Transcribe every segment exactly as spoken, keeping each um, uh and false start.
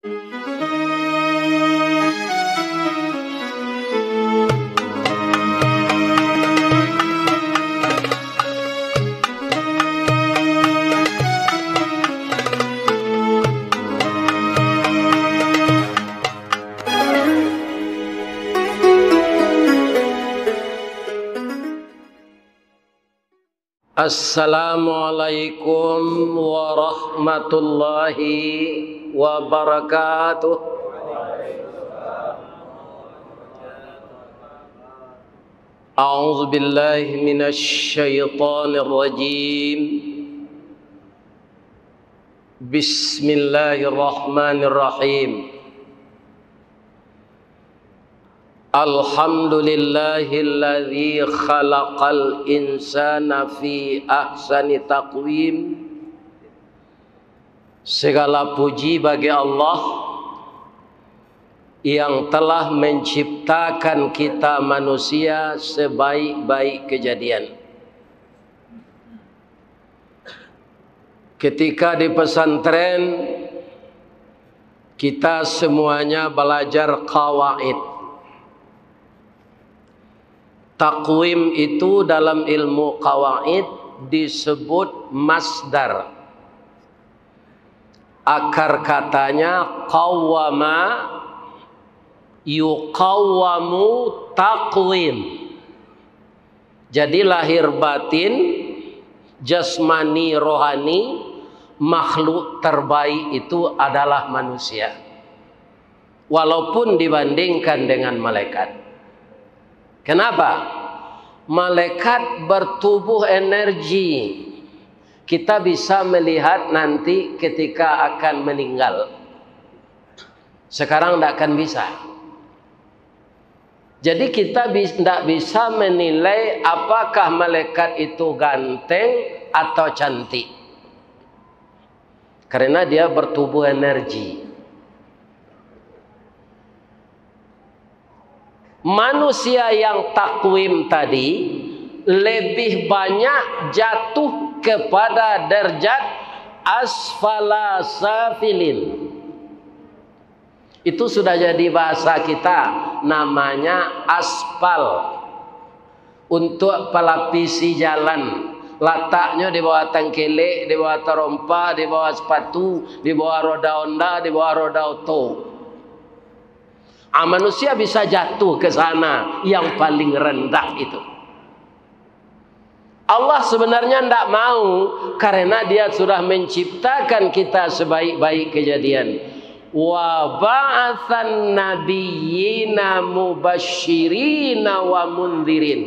Assalamualaikum warahmatullahi wabarakatuh. A'udzu billahi minasy syaithanir rajim. Bismillahirrahmanirrahim. Alhamdulillahilladzi khalaqal insana fi ahsani taqwim. Segala puji bagi Allah yang telah menciptakan kita manusia sebaik-baik kejadian. Ketika di pesantren, kita semuanya belajar qawaid. Takwim itu dalam ilmu qawaid disebut masdar. Akar katanya qawwama, yuqawwamu taqwim. Jadi, lahir batin, jasmani, rohani, makhluk terbaik itu adalah manusia. Walaupun dibandingkan dengan malaikat. Kenapa? Malaikat bertubuh energi. Kita bisa melihat nanti ketika akan meninggal. Sekarang ndak akan bisa. Jadi, kita bi-, ndak bisa menilai apakah malaikat itu ganteng atau cantik. Karena dia bertubuh energi. Manusia yang takwim tadi lebih banyak jatuh kepada derajat asfala safilin. Itu sudah jadi bahasa kita, namanya aspal. Untuk pelapisi jalan, lataknyo di bawah tangkelek, di bawah tarompa, di bawah sepatu, di bawah roda Honda, di bawah roda oto. Ah, manusia bisa jatuh ke sana yang paling rendah itu. Allah sebenarnya ndak mau, karena Dia sudah menciptakan kita sebaik-baik kejadian. "Wa ba'atsan nabiyyina mubasyirina wa mundzirin."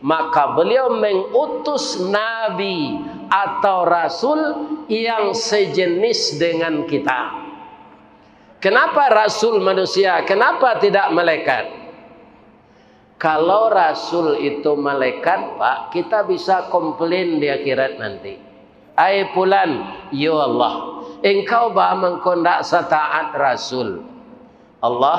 Maka Beliau mengutus nabi atau rasul yang sejenis dengan kita. Kenapa rasul manusia? Kenapa tidak malaikat? Kalau rasul itu malaikat, Pak, kita bisa komplain di akhirat nanti. "Ai Pulan, yo Allah, engkau ba mangko ndak sataat rasul?" Allah,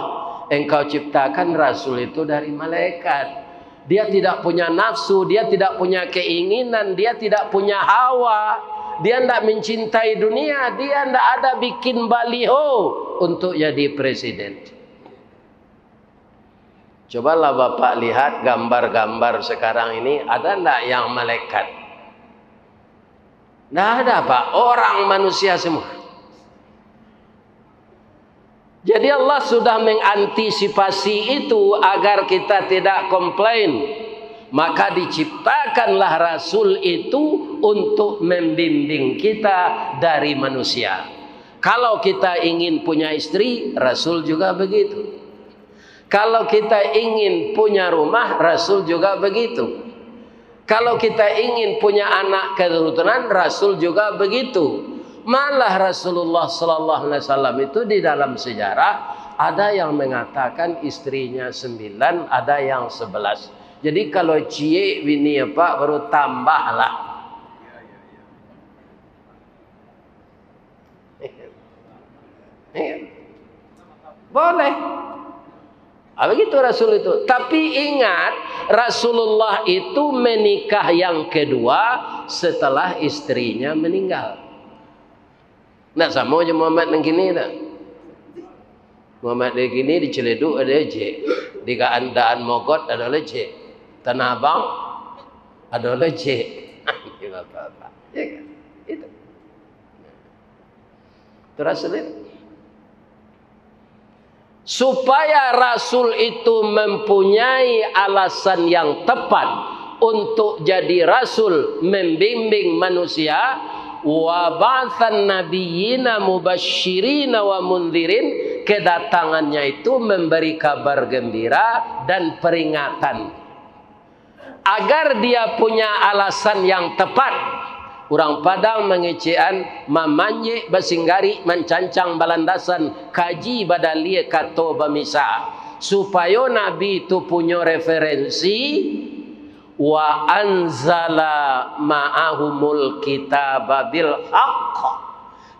engkau ciptakan rasul itu dari malaikat. Dia tidak punya nafsu, dia tidak punya keinginan, dia tidak punya hawa, dia ndak mencintai dunia, dia ndak ada bikin baliho untuk jadi presiden. Cobalah Bapak lihat gambar-gambar sekarang ini, ada ndak yang malaikat? Ndak ada, Pak. Orang manusia semua. Jadi Allah sudah mengantisipasi itu agar kita tidak komplain. Maka diciptakanlah Rasul itu untuk membimbing kita dari manusia. Kalau kita ingin punya istri, Rasul juga begitu. Kalau kita ingin punya rumah, Rasul juga begitu. Kalau kita ingin punya anak keturunan, Rasul juga begitu. Malah Rasulullah sallallahu alaihi wasallam itu di dalam sejarah ada yang mengatakan istrinya sembilan, ada yang sebelas. Jadi kalau ciek bini, Pak, baru tambahlah. Iya. Boleh. Ah, begitu Rasul itu. Tapi ingat, Rasulullah itu menikah yang kedua setelah istrinya meninggal. Ndak samo jo Muhammad nan kini tu. Muhammad di kini di Ciledug ado ojek, di Gaan Daan Mogot ado ojek, Tanah Abang ado ojek. Bapak-bapak, ya kan? Itu. Terasa lihat. Supaya Rasul itu mempunyai alasan yang tepat untuk jadi Rasul membimbing manusia, wa ba'atsan nabiyyina mubasyirina wa mundzirin, kedatangannya itu memberi kabar gembira dan peringatan. Agar dia punya alasan yang tepat. Urang Padang mangecekan, mamanjek basinggarik, mancancang balandasan, kaji badalia kato bamisa. Supayo Nabi tu punyo referensi, wa anzala ma'ahumul kitaba bil haqq.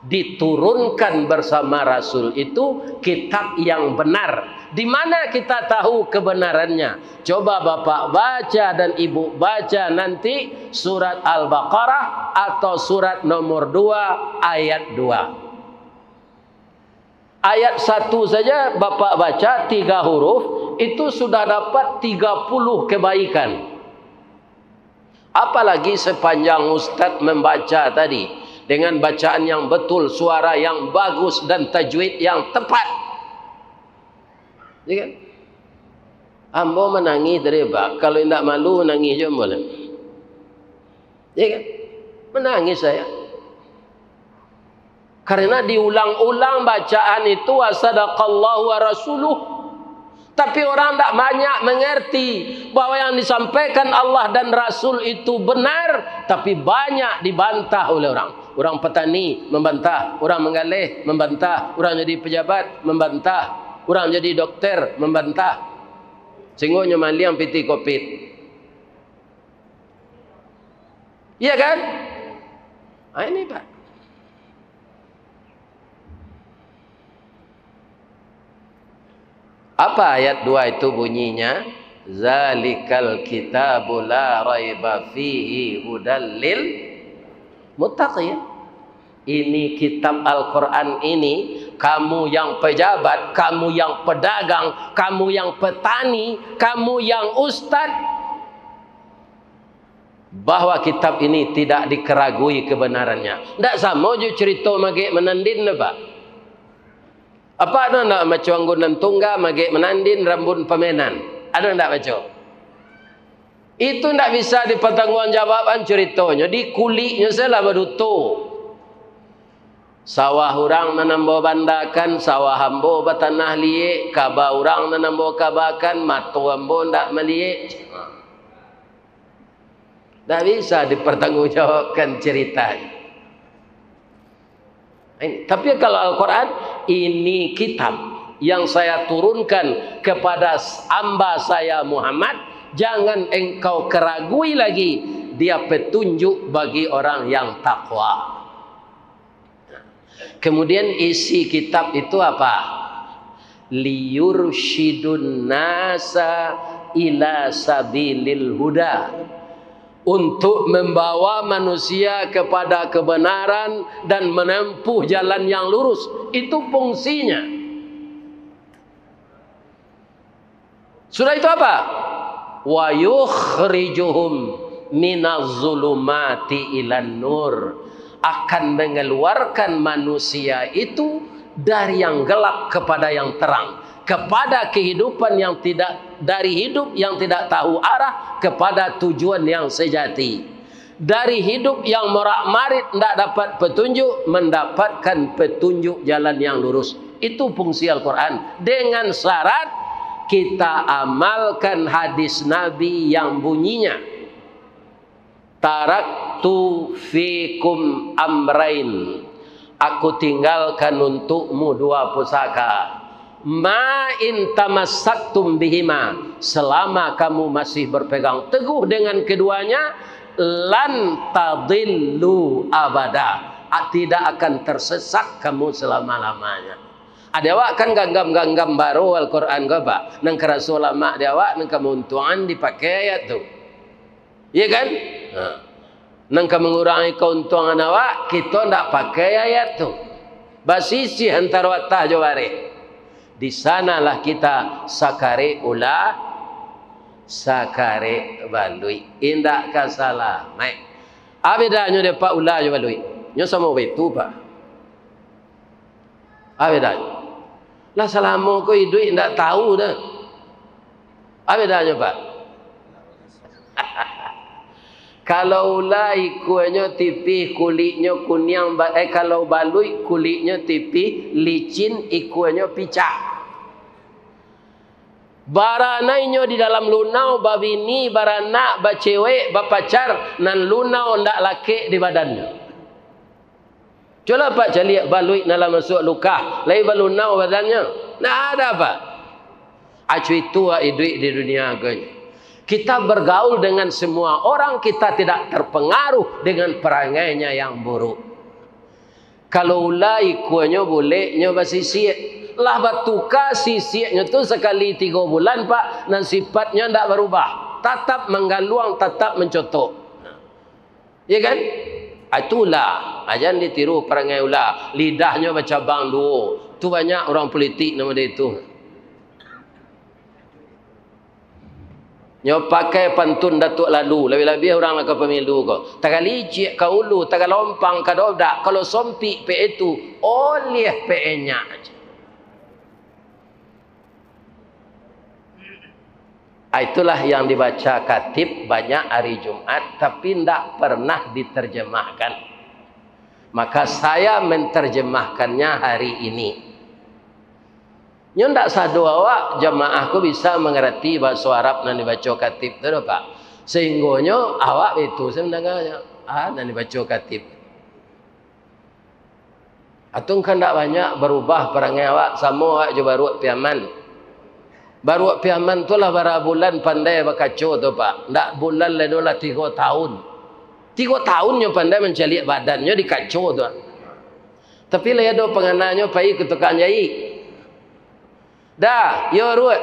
Diturunkan bersama Rasul itu kitab yang benar. Di mana kita tahu kebenarannya? Coba Bapak baca dan Ibu baca nanti surat Al-Baqarah atau surat nomor dua ayat dua. Ayat satu saja Bapak baca tiga huruf, itu sudah dapat tiga puluh kebaikan. Apalagi sepanjang ustaz membaca tadi, dengan bacaan yang betul, suara yang bagus, dan tajwid yang tepat. Ya kan? Ambo manangih tadi, Pak. Kalau indak malu, nangih jo ambo lah. Ya kan? Manangih saya. Karena diulang-ulang bacaan itu, "Wa sadaqallahu wa rasuluh." Tapi orang ndak banyak mengerti bahwa yang disampaikan Allah dan Rasul itu benar, tapi banyak dibantah oleh orang. Orang petani membantah, orang menggaleh membantah, orang jadi pejabat membantah, orang jadi dokter membantah. Singgonyo maliang pitih kopit. Iya kan? Ah, ini, Pak. Apa ayat dua itu bunyinya? "Zalikal kitabu la raiba fihi hudal lil muttaqin." Ini kitab Al-Quran ini, kamu yang pejabat, kamu yang pedagang, kamu yang petani, kamu yang ustad, bahwa kitab ini tidak dikeragui kebenarannya. Ndak samo jo cerito magek manandin tu, Pak. Apa ado ndak baco anggun nan tungga, magek manandin, rambun pamenan? Ado ndak baco? Itu ndak bisa dipertanggungjawabkan ceritonyo, di kuliknyo sajolah baduto. Sawah urang nan ambo bandakan, sawah ambo batanah liek, kaba urang nan ambo kabakan, mato ambo ndak maliek. Ndak bisa dipertanggungjawabkan ceritanya. Ini. Tapi kalau Al-Quran, "Ini kitab yang saya turunkan kepada hamba saya Muhammad, jangan engkau keragui lagi, dia petunjuk bagi orang yang takwa." Kemudian isi kitab itu apa? "Liyursyidun nasa ila sabilil huda." Untuk membawa manusia kepada kebenaran dan menempuh jalan yang lurus. Itu fungsinya. Sudah itu apa? "Wa yukhrijuhum minaz zulumati ilan nur." Akan mengeluarkan manusia itu dari yang gelap kepada yang terang, kepada kehidupan yang tidak, dari hidup yang tidak tahu arah kepada tujuan yang sejati. Dari hidup yang morak-marit, ndak dapat petunjuk, mendapatkan petunjuk jalan yang lurus. Itu fungsi Al-Quran. Dengan syarat kita amalkan hadis Nabi yang bunyinya, "Taraktu fikum amrain." Aku tinggalkan untukmu dua pusaka. "Ma in tamassaktum bihima." Selama kamu masih berpegang teguh dengan keduanya, "lan tadillu abada." Ah, tidak akan tersesat kamu selama-lamanya. Ado awak kan ganggam-ganggam baro Al-Quran ko, Pak. Nan karaso lamak di awak, nan ka mauntuangan dipakai ayat tu. Iya kan? Ha. Nan ka mangurangi kauntuangan awak, kito ndak pakai ayat tu. Basisih antaro atah jo bareh. Di sanalah kita sakarek ula, sakarek baluik. Indak ka salamaik. A bedanyo dek Pak ula jo baluik? Nyo samo baitu, Pak. A bedanyo? Lah salamo ko iduik indak tahu doh. A bedanyo, Pak? Kalau ula ikuanyo tipih, kuliknyo kuniang, ba-, eh, kalau baluik kuliknyo tipih, licin, ikuanyo picak. Baranainyo di dalam lunau, babini, baranak, bacewek, bapacar, nan lunau ndak lakek di badannyo. Cubolah Apak caliak baluik nan lah masuak lukah, lai balunau badannyo. Ndak ada, Pak. Acu itu awak iduik di dunia ko. Kita bergaul dengan semua orang, kita tidak terpengaruh dengan perangainya yang buruk. Kalau ula ikuanyo buleknyo basisiak, lah batuka sisiaknyo tu sakali tigo bulan, Pak, nan sifatnyo ndak barubah, tatap manggaluang, tatap mancotok. Iya kan? Ah, itu ula. Ah, jan ditiru parangai ula. Lidahnyo bacabang duo. Tu banyak urang pulitik nan model itu. Nyo pakai pantun Datuak Lalu, labiah-labiah urang lah ka pamilu ko. Tagalicik ka ulu, tagalompang ka dodak, kalau sompik pek itu, oliah pek enyak. Ah, itulah yang dibaca khatib banyak hari Jumat, tapi ndak pernah diterjemahkan. Maka saya menterjemahkannya hari ini. Nyo ndak sado awak jamaah ko bisa mangarati bahaso Arab nan dibaco khatib tu doh, Pak. Sahinggonyo awak baitu sajo mandanganyo, ah, nan dibaco khatib. Atau kan ndak banyak barubah parangai awak, samo awak jo Baruak Piaman. Baruak Piaman tu lah bara bulan pandai bakaco tu, Pak. Ndak bulan lai doh, lah tigo tahun. Tigo tahun nyo pandai mancaliak badannyo di kaco tu. Tapi lai ado pangananyo pai ka tukang jahik. Dah, yo Ruak,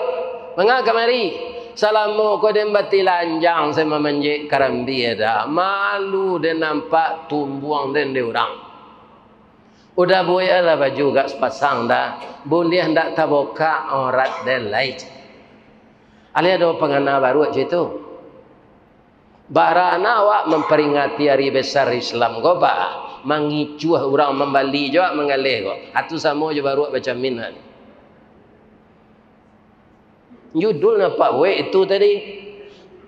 manga kamari. Salamo ko den batilanjang se mamanjek karambia dah. Malu den nampak tumbuang den dek urang. Udah buek lah baju gak sapasang dah. Buliah ndak tabokak aurat den lai. Alai ado pangana Baruak cak itu. Barana awak mamperingati ari besar Islam ko, Pak? Mangicuah urang mambali jo awak manggaleh ko. Atu samo jo Baruak bacamin, Pak. Judulnyo Pak Wek itu tadi,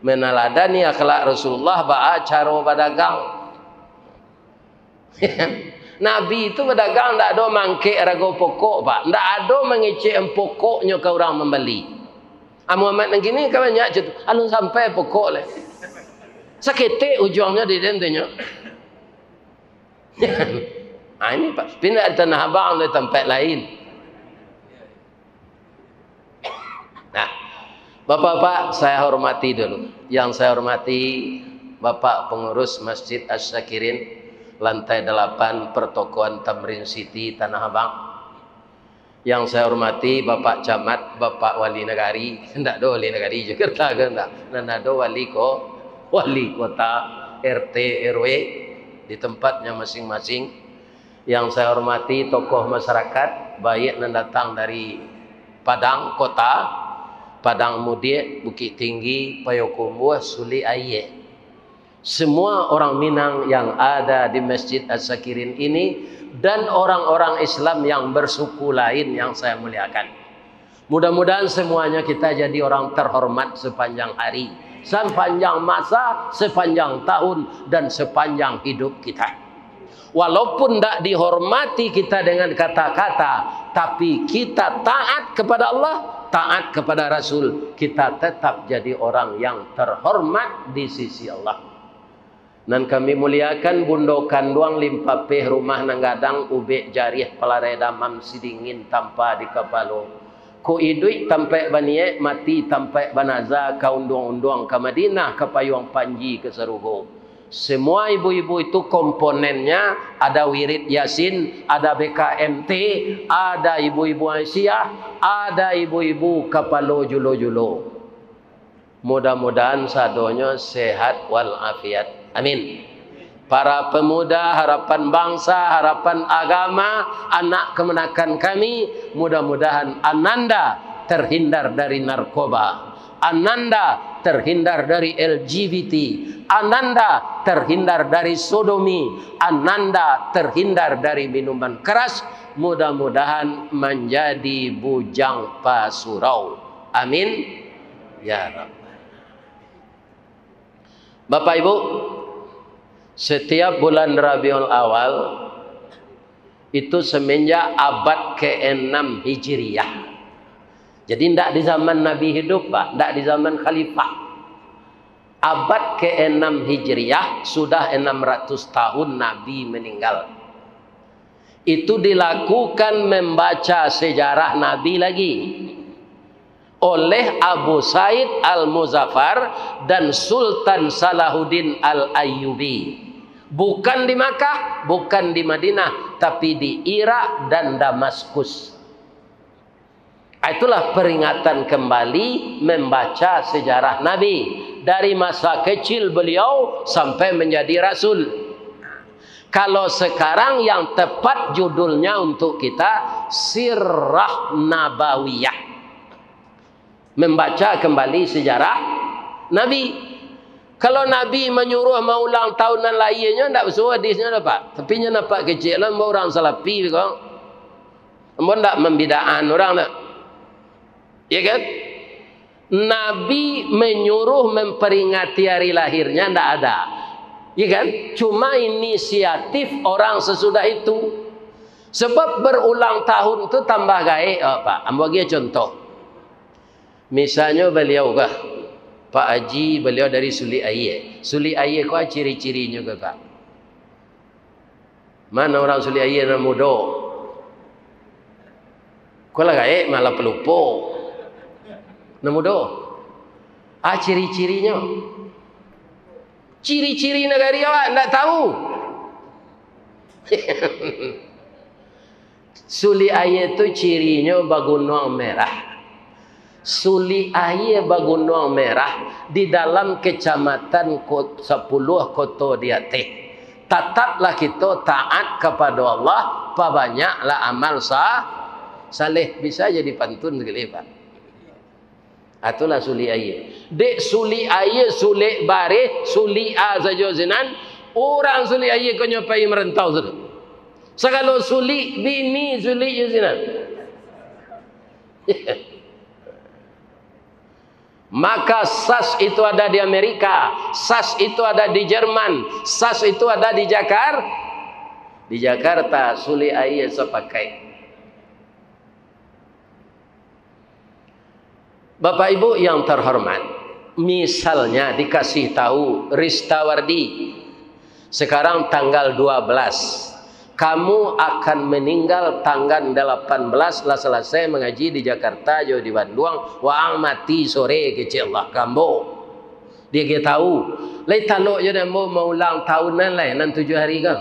meneladani akhlak Rasulullah, baa caro badagang. Nabi tu badagang ndak ado mangkek rago pokok, Pak. Ndak ado mangecek pokoknyo ka urang mambali. Ah, Muhammad nan kini ka banyak cak tu, alun sampai pokok lai. Saketek ujuangnyo di den tu nyo. Ah, ini, Pak, pindah dari Tanah Abang, dari tempat lain. Nah, Bapak-bapak, saya hormati dulu. Yang saya hormati Bapak Pengurus Masjid Asy-Syakirin, lantai delapan, Pertokoan Tamrin City, Tanah Abang. Yang saya hormati Bapak Camat, Bapak Wali Nagari, ndak ado Wali Nagari Jakarta kan, ndak. Nan ado wali ko-, wali kota, R T, R W, di tempatnya masing-masing. Yang saya hormati tokoh masyarakat, baik nan datang dari Padang Kota, Padang Mudiak, Bukittinggi, Payakumbuah, Sulik Aia. Semua orang Minang yang ada di Masjid Asy-Syakirin ini dan orang-orang Islam yang bersuku lain yang saya muliakan. Mudah-mudahan semuanya kita jadi orang terhormat sepanjang hari, sepanjang masa, sepanjang tahun, dan sepanjang hidup kita. Walaupun ndak dihormati kita dengan kata-kata, tapi kita taat kepada Allah, taat kepada Rasul, kita tetap jadi orang yang terhormat di sisi Allah. Nan kami muliakan, bundo kanduang limpapeh rumah nan gadang, ubek jariah palarai damam sidingin tampa di kapalo. Ko iduik tampaik baniaik, mati tampaik banaza, ka unduang-unduang ka Madinah, ka payuang panji ka sarugo. Semua ibu-ibu itu komponennya, ada wirid Yasin, ada B K M T, ada ibu-ibu Aisyah, ada ibu-ibu kapalo julo-julo. Mudah-mudahan sadonyo sehat wal afiat. Amin. Para pemuda, harapan bangsa, harapan agama, anak kemenakan kami, mudah-mudahan Ananda terhindar dari narkoba, Ananda terhindar dari L G B T, Ananda terhindar dari sodomi, Ananda terhindar dari minuman keras, mudah-mudahan menjadi bujang pasurau. Amin. Ya Rabbal. Bapak Ibu, setiap bulan Rabiul Awal itu semenjak abad keenam Hijriah. Jadi, ndak di zaman Nabi hidup, Pak, ndak di zaman khalifah. Abad keenam Hijriah, sudah enam ratus tahun Nabi meninggal. Itu dilakukan membaca sejarah Nabi lagi oleh Abu Said Al-Muzaffar dan Sultan Salahuddin Al-Ayyubi. Bukan di Makkah, bukan di Madinah, tapi di Irak dan Damaskus. Itulah peringatan kembali membaca sejarah Nabi dari masa kecil beliau sampai menjadi rasul. Kalau sekarang yang tepat judulnya untuk kita, Sirah Nabawiyah. Membaca kembali sejarah Nabi. Kalau Nabi manyuruh maulang tahun nan lahianyo, ndak basuo hadisnyo doh, Pak. Tapi nyo nampak kecek lah, ambo urang Salafi ko. Ambo ndak mambidaan urang tu. Ya kan? Nabi menyuruh memperingati hari lahirnya ndak ada. Ya kan? Cuma inisiatif orang sesudah itu. Sebab berulang tahun tu tambah gaek, oh, Pak. Ambo agiah contoh. Misalnyo baliau kah, Pak Haji, baliau dari Sulik Aia. Sulik Aia ko ciri-cirinyo kah, Pak? Mano urang Sulik Aia nan mudo? Ko lah gaek, malah palupo. Nan mudo. Ah, ciri-cirinyo. Ciri-ciri nagari awak ndak tahu. Sulik Aia tu cirinyo bagunuang merah. Sulik Aia bagunuang merah di dalam kecamatan ko-, sapuluah koto di ateh. Tataplah kito taat kapado Allah, pabanyaklah amal sa-, saleh. Bisa jadi pantun sakali, Pak. Itulah Sulik Aia. Dek Sulik Aia, Sulik Bareh, Sulik A sajo sinan, urang Sulik Aia ko nyo pai marantau sudah. Sagalo sulik, bini sulik jo sinan. Maka sas itu ada di Amerika, sas itu ada di Jerman, sas itu ada di Jakar-, di Jakarta, Sulik Aia sapakaik. Bapak Ibu yang terhormat, misalnya dikasih tahu Ristawardi, sekarang tanggal dua belas, kamu akan meninggal tanggal delapan belas, lah selesai mengaji di Jakarta jo di Bandung, waang mati sore kecek Allah kambo. Dia ke tahu, lai talok jo ambo maulang tahun nan lai, nan tujuh hari ko.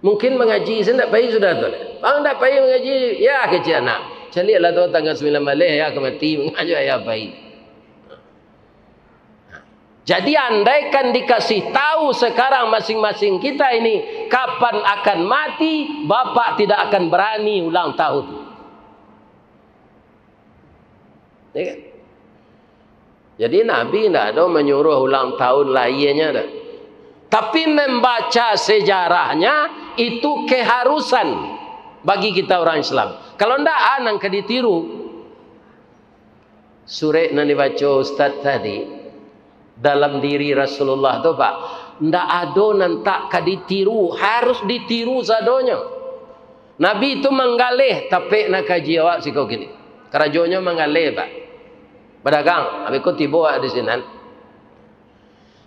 Mungkin mangaji, saya ndak pai sudah tu. Bang ndak pai mangaji, ya kecek anak. Caliaklah tu tanggal sembilan baleh, ya ka mati, mangaji ya pai. Jadi andaikan dikasih tahu sekarang masing-masing kita ini kapan akan mati, bapak tidak akan berani ulang tahun. Ya kan? Jadi Nabi ndak ado manyuruh ulang tahun lahianyo doh. Tapi membaca sejarahnya itu keharusan bagi kita orang Islam. Kalau ndak, ah, nan ka ditiru. Surek nan dibaco Ustaz tadi, dalam diri Rasulullah tu, Pak, ndak ado nan tak ka ditiru, harus ditiru sadonyo. Nabi tu manggaleh, tapek nan kaji awak siko kini. Karajonyo manggaleh, Pak. Badagang, habis ko tibo awak di sinan.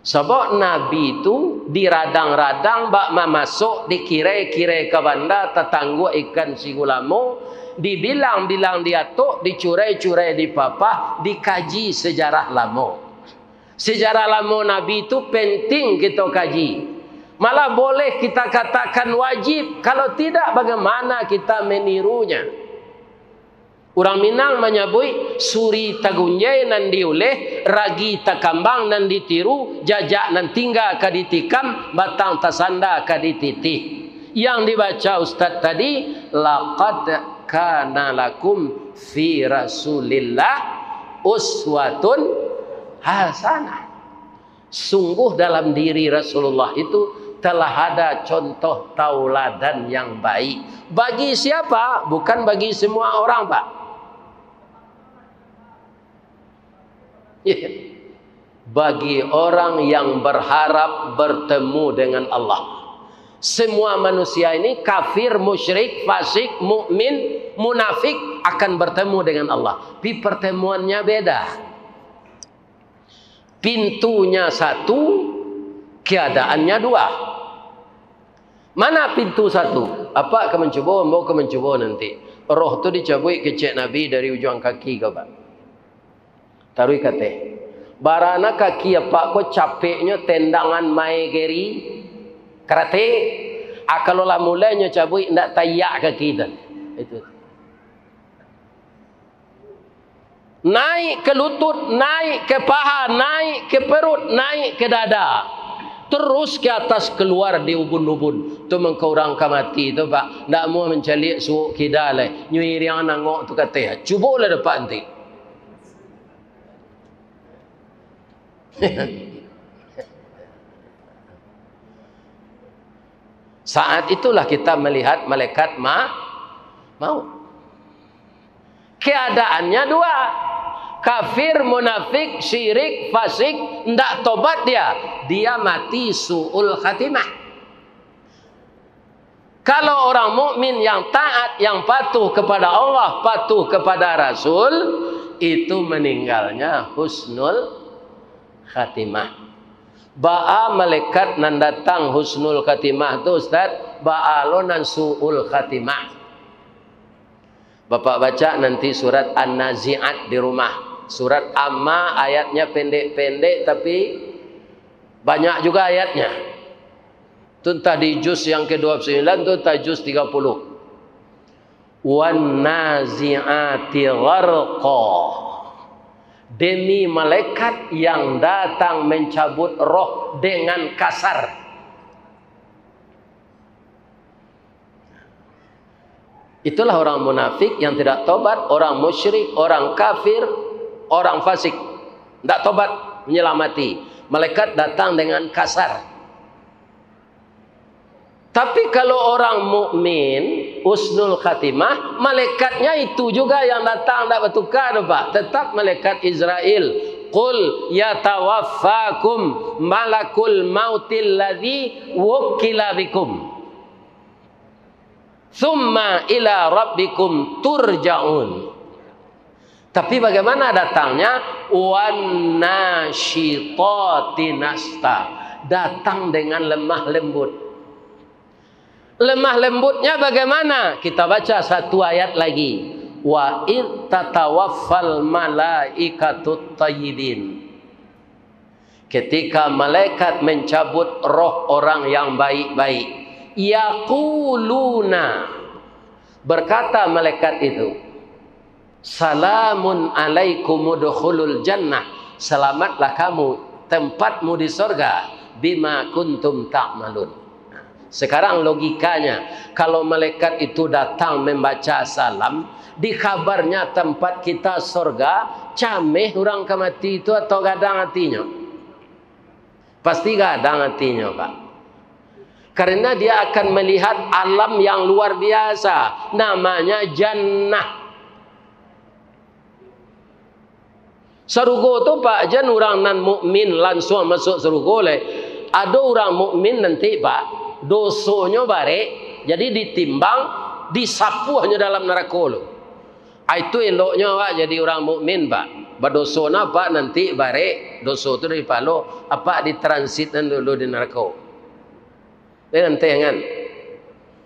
Sabab Nabi tu diradang-radang bak mamasok, dikirai-kirai ka banda, tatangguak ikan sigulamo, dibilang-bilang di atok, dicurai-curai di papah, dikaji sejarah lamo. Sejarah lamo Nabi tu penting kito kaji. Malah boleh kita katakan wajib, kalau tidak, bagaimana kita menirunya? Urang Minang manyabuik, suri tagunjai nan diuleh, ragi takambang nan ditiru, jajak nan tingga ka ditikam, batang tasanda ka dititih. Yang dibaca Ustaz tadi, "Laqad kana lakum fi Rasulillah uswatun hasanah." Sungguh dalam diri Rasulullah itu telah ada contoh tauladan yang baik. Bagi siapa? Bukan bagi semua orang, Pak. Bagi orang yang berharap bertemu dengan Allah. Semua manusia ini, kafir, musyrik, fasik, mukmin, munafik, akan bertemu dengan Allah. Tapi pertemuannya beda. Pintunya satu, keadaannya dua. Mana pintu satu? Apak ka mancubo, ambo ka mancubo nanti. Roh tu dicabuik kecek Nabi dari ujuang kaki ka, Pak. Taruih ka ateh. Barana kaki apak ko capeknyo tendangan mae geri, karate. Ah, kalau lah mulai nyo cabuik, ndak taiak kaki tu. Itu. Naik ke lutut, naik ke paha, naik ke perut, naik ke dada. Terus ke atas, keluar di ubun-ubun. Tu mangko urang ka mati tu, Pak. Ndak amuah mancaliak suok kida lai. Nyo iriang nangok tu ka ateh. Cubolah dapek nanti. Saat itulah kita melihat malaikat ma-, maut. Keadaannya dua. Kafir, munafik, syirik, fasik, ndak tobat dia. Dia mati su'ul khatimah. Kalau orang mukmin yang taat, yang patuh kepada Allah, patuh kepada Rasul, itu meninggalnya husnul khatimah. Baa malaikat nan datang husnul khatimah tu, Ustaz? Baa lo nan su'ul khatimah? Bapak baca nanti surat An-Nazi'at di rumah. Surat Amma, ayatnya pendek-pendek, tapi banyak juga ayatnya. Tu entah di juz yang kedua puluh sembilan, tu entah juz tiga puluh. "Wan nazi'ati gharqa." Demi malaikat yang datang mencabut roh dengan kasar. Itulah orang munafik yang tidak tobat, orang musyrik, orang kafir, orang fasik. Tidak tobat, menyelamati. Malaikat datang dengan kasar. Tapi kalau orang mukmin, husnul khatimah, malaikatnya itu juga yang datang, tidak bertukar tu, Pak. Tetap malaikat Izrail. "Qul yatawaffakum malakul mautil ladzi wukkila bikum. Tsumma ila rabbikum turja'un." Tapi bagaimana datangnya? "Wan nasyitati nashta." Datang dengan lemah lembut. Lemah lembutnya bagaimana? Kita baca satu ayat lagi. "Wa id tatawaffal malaikatut thayyibin." Ketika malaikat mencabut roh orang yang baik-baik, yaquluna, berkata malaikat itu, "Salamun alaikum udkhulul jannah." Selamatlah kamu, tempatmu di sorga. "Bima kuntum ta'malun." Sekarang logikanya, kalau malaikat itu datang membaca salam, dikabarnya tempat kita sorga, cameh urang ka mati itu atau gadang atinyo? Pasti gadang atinyo, Pak. Karena dia akan melihat alam yang luar biasa, namanya jannah. Sarugo tu, Pak, jan urang nan mukmin lansuang masuak sarugo lai. Ado urang mukmin nanti, Pak, dosonyo barek, jadi ditimbang, disapuahnyo dalam narako tu. Ah, itu eloknyo awak jadi urang mukmin, Pak. Badoso nah, Pak, nanti barek doso tu dari palo, apak ditransit nan dulu di narako. Deh, nanti angan.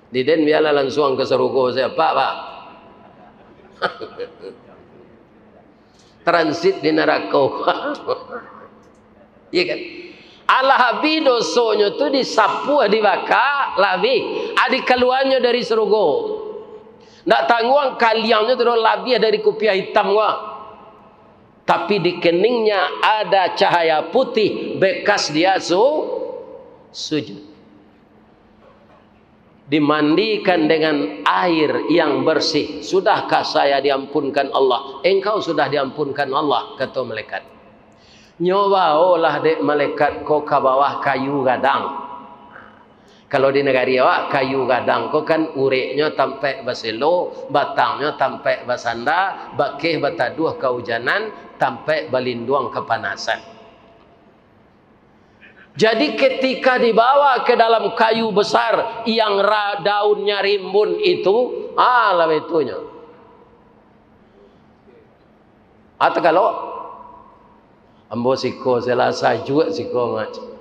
Di den bialah lansuang ka sarugo sajo, Pak. Transit di narako. Iya kan? Alah abih dosonyo tu disapuah, dibaka, lah abih. Ah, dikaluannyo dari sarugo. Ndak tangguang kaliangnyo tu doh labiah dari kupiah itam ko. Tapi di keningnya ada cahaya putih bekas dia su-, sujud. Dimandikan dengan air yang bersih. "Sudahkah saya diampunkan Allah?" "Engkau sudah diampunkan Allah," kato malaikat. "Nyo baolah dek malaikat ko ka bawah kayu gadang." Kalau di nagari awak, kayu gadang ko kan ureknyo tampek baselo, batangnyo tampek basanda, bakeh bataduah kaujanan, tampek balinduang kapanasan. Jadi, ketika dibawa ke dalam kayu besar yang ra-, daunnya rimbun itu, ah, lah baitunyo. Ah, takalok. Ambo siko salah sajuak siko, Mak.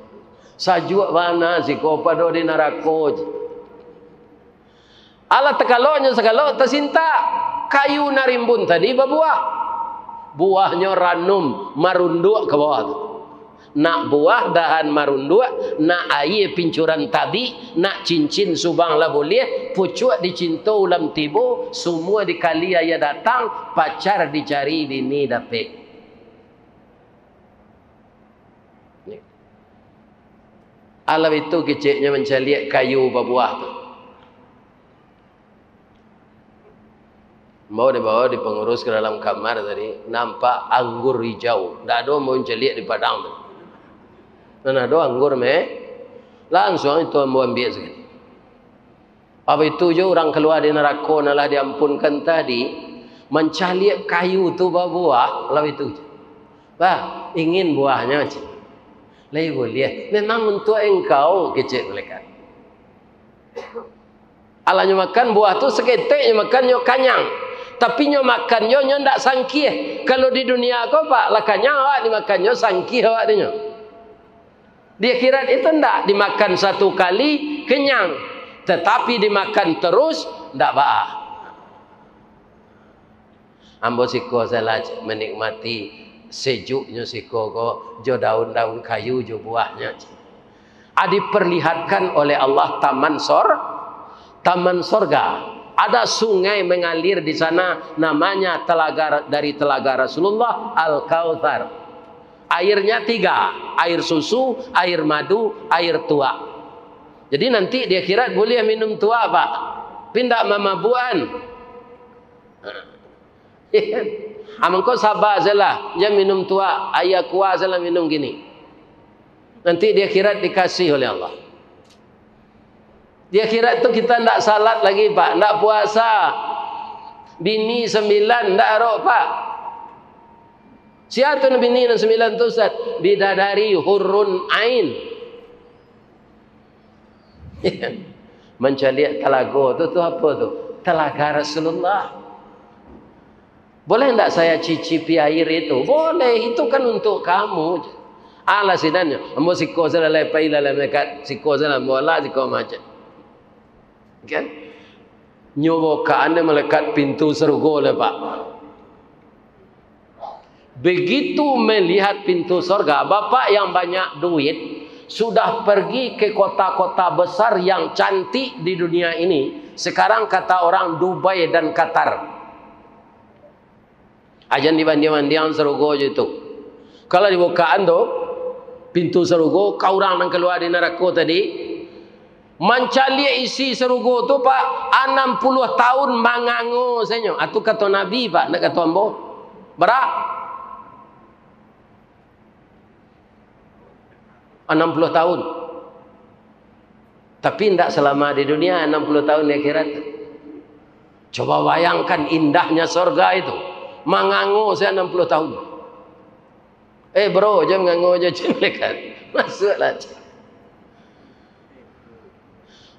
Sajuak bana siko pado di narako. Alah, takaloknyo sakalok, tasintak. Kayu nan rimbun tadi babuah. Buahnyo ranum, marunduak ka bawah tu. Nak buah dahan marunduak, nak aia pincuran tabik, nak cincin subang lah buliah, pucuak dicinto ulam tibo, sumua dikali aia datang, pacar dicari bini dapek. Alah itu keceknyo mancaliak kayu babuah tu. Ambo dibawa di pangurus ka dalam kamar tadi, nampak anggur hijau. Ndak ado ambo mancaliak di padang tu. Nan ado anggur me-, langsuang itu ambo ambiak sakali. Apa itu jo urang kalua di narako nan lah diampunkan tadi, mancaliak kayu tu babuah, lah itu jo. Bah, ingin buahnyo, cek. Lai buliah. Memang untuak engkau, kecek malaikat. Alah nyo makan buah tu, saketek nyo makan, nyo kanyang. Tapi nyo makan nyo, nyo ndak sangkih. Kalau di dunia ko, Pak, lah kanyang awak dimakan nyo, sangkih awak di nyo. Di akhirat itu ndak, dimakan satu kali, kenyang. Tetapi dimakan terus, ndak baa. Ambo siko salah, cek, manikmati sejuknyo siko ko, jo daun-daun kayu, jo buahnyo, cek. Ah, diperlihatkan oleh Allah taman sor-, taman sorga. Ada sungai mengalir di sana, namanya telaga, dari telaga Rasulullah, Al-Kautsar. Airnya tiga, air susu, air madu, air tuak. Jadi nanti di akhirat buliah minum tuak, Pak. Tapi ndak mamabuakan. Ah, mangko saba sajolah, jan minum tuak, aia kuah sajolah minum kini. Nanti di akhirat dikasih oleh Allah. Di akhirat tu kita ndak salat lagi, Pak, ndak puasa. Bini sambilan, ndak arok, Pak. Sia tu bini nan sambilan tu, Ustaz? Bidadari hurun ain. Mancaliak talago tu, tu apo tu? Talaga Rasulullah. "Boleh ndak saya cicipi air itu?" "Boleh, itu kan untuk kamu." Alah sidannyo, ambo siko salah, lai pai lah, lai malaikat, siko salah, ambo alah siko macam. Kan? Nyo bukaan dek malaikat pintu sarugo lah, Pak. Begitu melihat pintu sorga, bapak yang banyak duit, sudah pergi ke kota-kota besar yang cantik di dunia ini, sekarang kata orang Dubai dan Qatar. Ajan dibandiang-bandiang sarugo jo itu. Kalau dibukaan tu, pintu sarugo, ka urang nan kalua di narako tadi, mancaliak isi sarugo tu, Pak, anam puluah tahun mangango sajo. Atu kato Nabi, Pak, ndak kato ambo. Bara? Anam puluah tahun. Tapi ndak salama di dunia, anam puluah tahun di akhirat. Coba bayangkan indahnya sorga itu. Mangango sajo anam puluah tahun. "Eh, bro, jan mangango jo," cek malaikat. "Masuaklah," cek.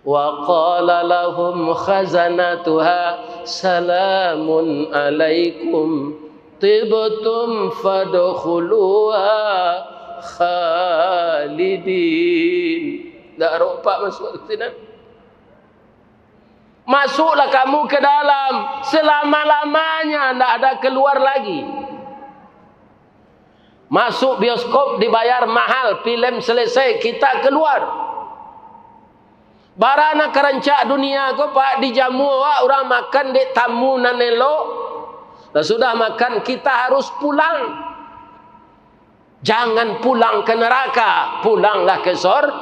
"Wa qala lahum khazanatuha, salamun alaikum, tibtum fadkhuluha khalidin." Ndak arok, Pak, masuak ka sinan. "Masuklah kamu ke dalam, selama-lamanya ndak ada keluar lagi." Masuk bioskop dibayar mahal, filem selesai, kita keluar. Bara nan ka rancak dunia ko, Pak, dijamu awak urang makan dek tamu nan elok. Lah sudah makan, kita harus pulang. Jangan pulang ke neraka, pulanglah ke sor-,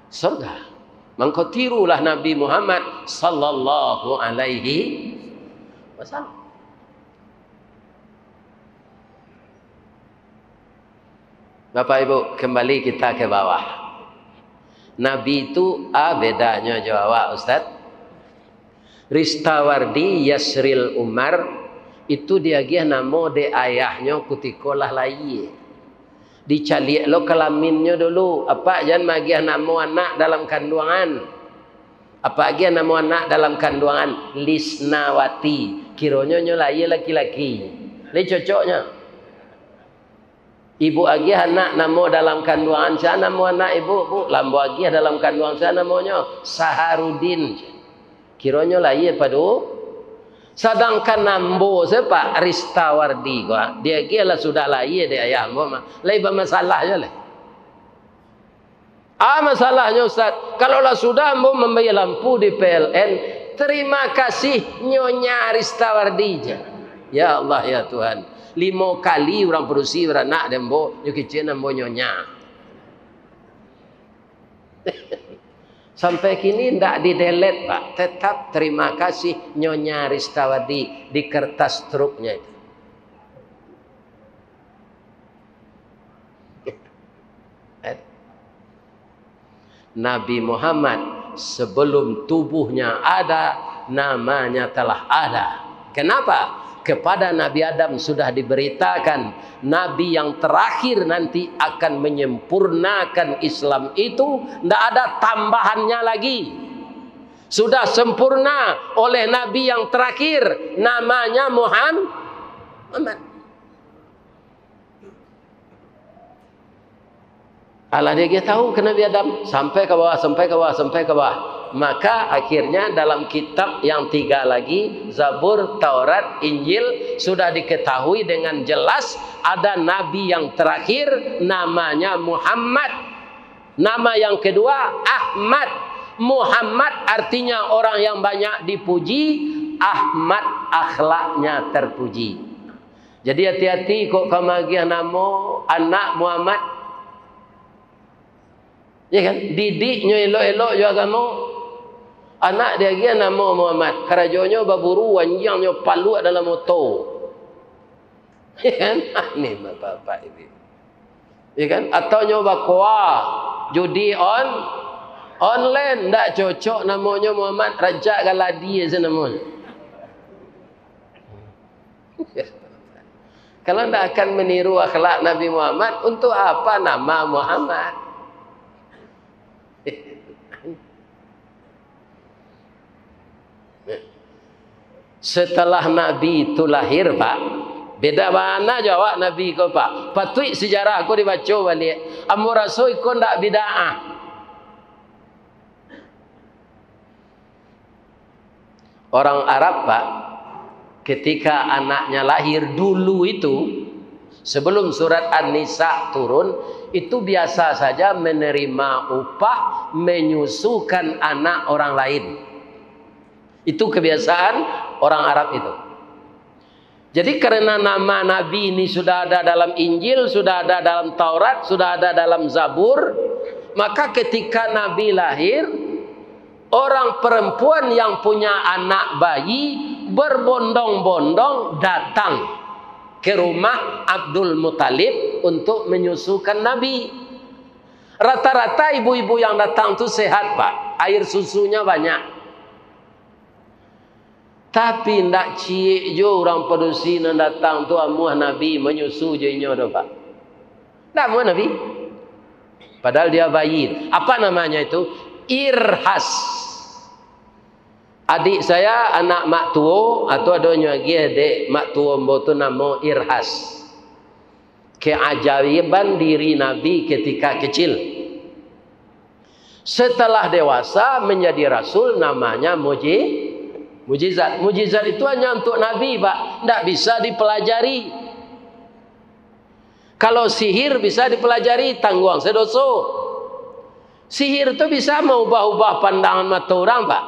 sorga. Mangko tirulah Nabi Muhammad sallallahu alaihi wasallam. Bapak Ibu, kembali kita ke bawah. Nabi tu, ah, bedanyo jo awak, Ustaz. Ristawardi Yasril Umar, itu diagiah namo dek ayahnyo kutiko lah layie. Dicaliak lo kalaminnyo dulu, apak jan magiah namo anak dalam kanduangan. Apak agiah namo anak dalam kanduangan, Lisnawati. Kironyo nyo layie laki-laki. Lai cocoknyo. Ibu agiah anak namo dalam kanduangan, sia namo anak ibu, Bu? Lah ambo agiah dalam kanduangan, sia namonyo? Saharudin. Kironyo layie pado. Sadangkan ambo se, Pak, Ristawardi ko, ah, diagiah lah sudah layie dek ayah ambo mah. Lai bamasalah juo lai. Ah, masalahnyo, Ustaz, kalau lah sudah ambo mambayia lampu di P L N, terima kasih Nyonya Ristawardi, jar. Ya Allah, ya Tuhan. Limo kali urang padusi baranak dek ambo, nyo kecek ambo Nyonya. Sampai kini ndak di-delete, Pak. Tetap terima kasih Nyonya Ristawardi di kertas truknya itu. Eh? Nabi Muhammad, sebelum tubuhnya ada, namanya telah ada. Kenapa? Kepada Nabi Adam sudah diberitakan, Nabi yang terakhir nanti akan menyempurnakan Islam itu, ndak ada tambahannya lagi. Sudah sempurna oleh Nabi yang terakhir, namanya Muham-, Muhammad. Alah diagiah tahu ka Nabi Adam, sampai ka bawah, sampai ka bawah, sampai ka bawah. Maka akhirnya dalam kitab yang tiga lagi, Zabur, Taurat, Injil, sudah diketahui dengan jelas ada nabi yang terakhir namanya Muhammad. Nama yang kedua Ahmad. Muhammad artinya orang yang banyak dipuji, Ahmad akhlaknya terpuji. Jadi, hati-hati kok ka magiah namo anak Muhammad. Ya kan? Didiknyo elok-elok jo agamo. Anak diagiah namo Muhammad, karajonyo baburu, wanjiangnyo paluak dalam oto. Ya kan? Ah, ni bapak-bapak ini. Ya kan? Atau nyo bakoa, judi on-, online, ndak cocok namonyo Muhammad, rancak galadi se namonyo. Kalau ndak akan meniru akhlak Nabi Muhammad, untuk apa nama Muhammad? Setelah Nabi tu lahir, Pak, beda bana jo awak Nabi ko, Pak. Patuik sejarah ko dibaco baliak. Ambo raso iko ndak bid'ah. Orang Arab, Pak, ketika anaknya lahir dulu itu, sebelum surat An-Nisa turun, itu biasa saja menerima upah menyusukan anak orang lain. Itu kebiasaan orang Arab itu. Jadi, karena nama Nabi ini sudah ada dalam Injil, sudah ada dalam Taurat, sudah ada dalam Zabur, maka ketika Nabi lahir, orang perempuan yang punya anak bayi berbondong-bondong datang ke rumah Abdul Muthalib untuk menyusukan Nabi. Rata-rata ibu-ibu yang datang tu sehat, Pak. Air susunya banyak. Tapi ndak ciek juo urang padusi nan datang tu amuah Nabi manyusu jo inyo tu, Pak. Ndak amuah Nabi. Padahal dia bayi. Apa namanya itu? Irhas. Adik saya, anak mak tuo, atau adonyo agiah dek mak tuo ambo tu namo Irhas. Keajaiban diri Nabi ketika kecil. Setelah dewasa menjadi rasul, namanya muji-, mujizat. Mujizat itu hanya untuk Nabi, Pak. Ndak bisa dipelajari. Kalau sihir bisa dipelajari, tangguang se doso. Sihir tu bisa maubah-ubah pandangan mato urang, Pak.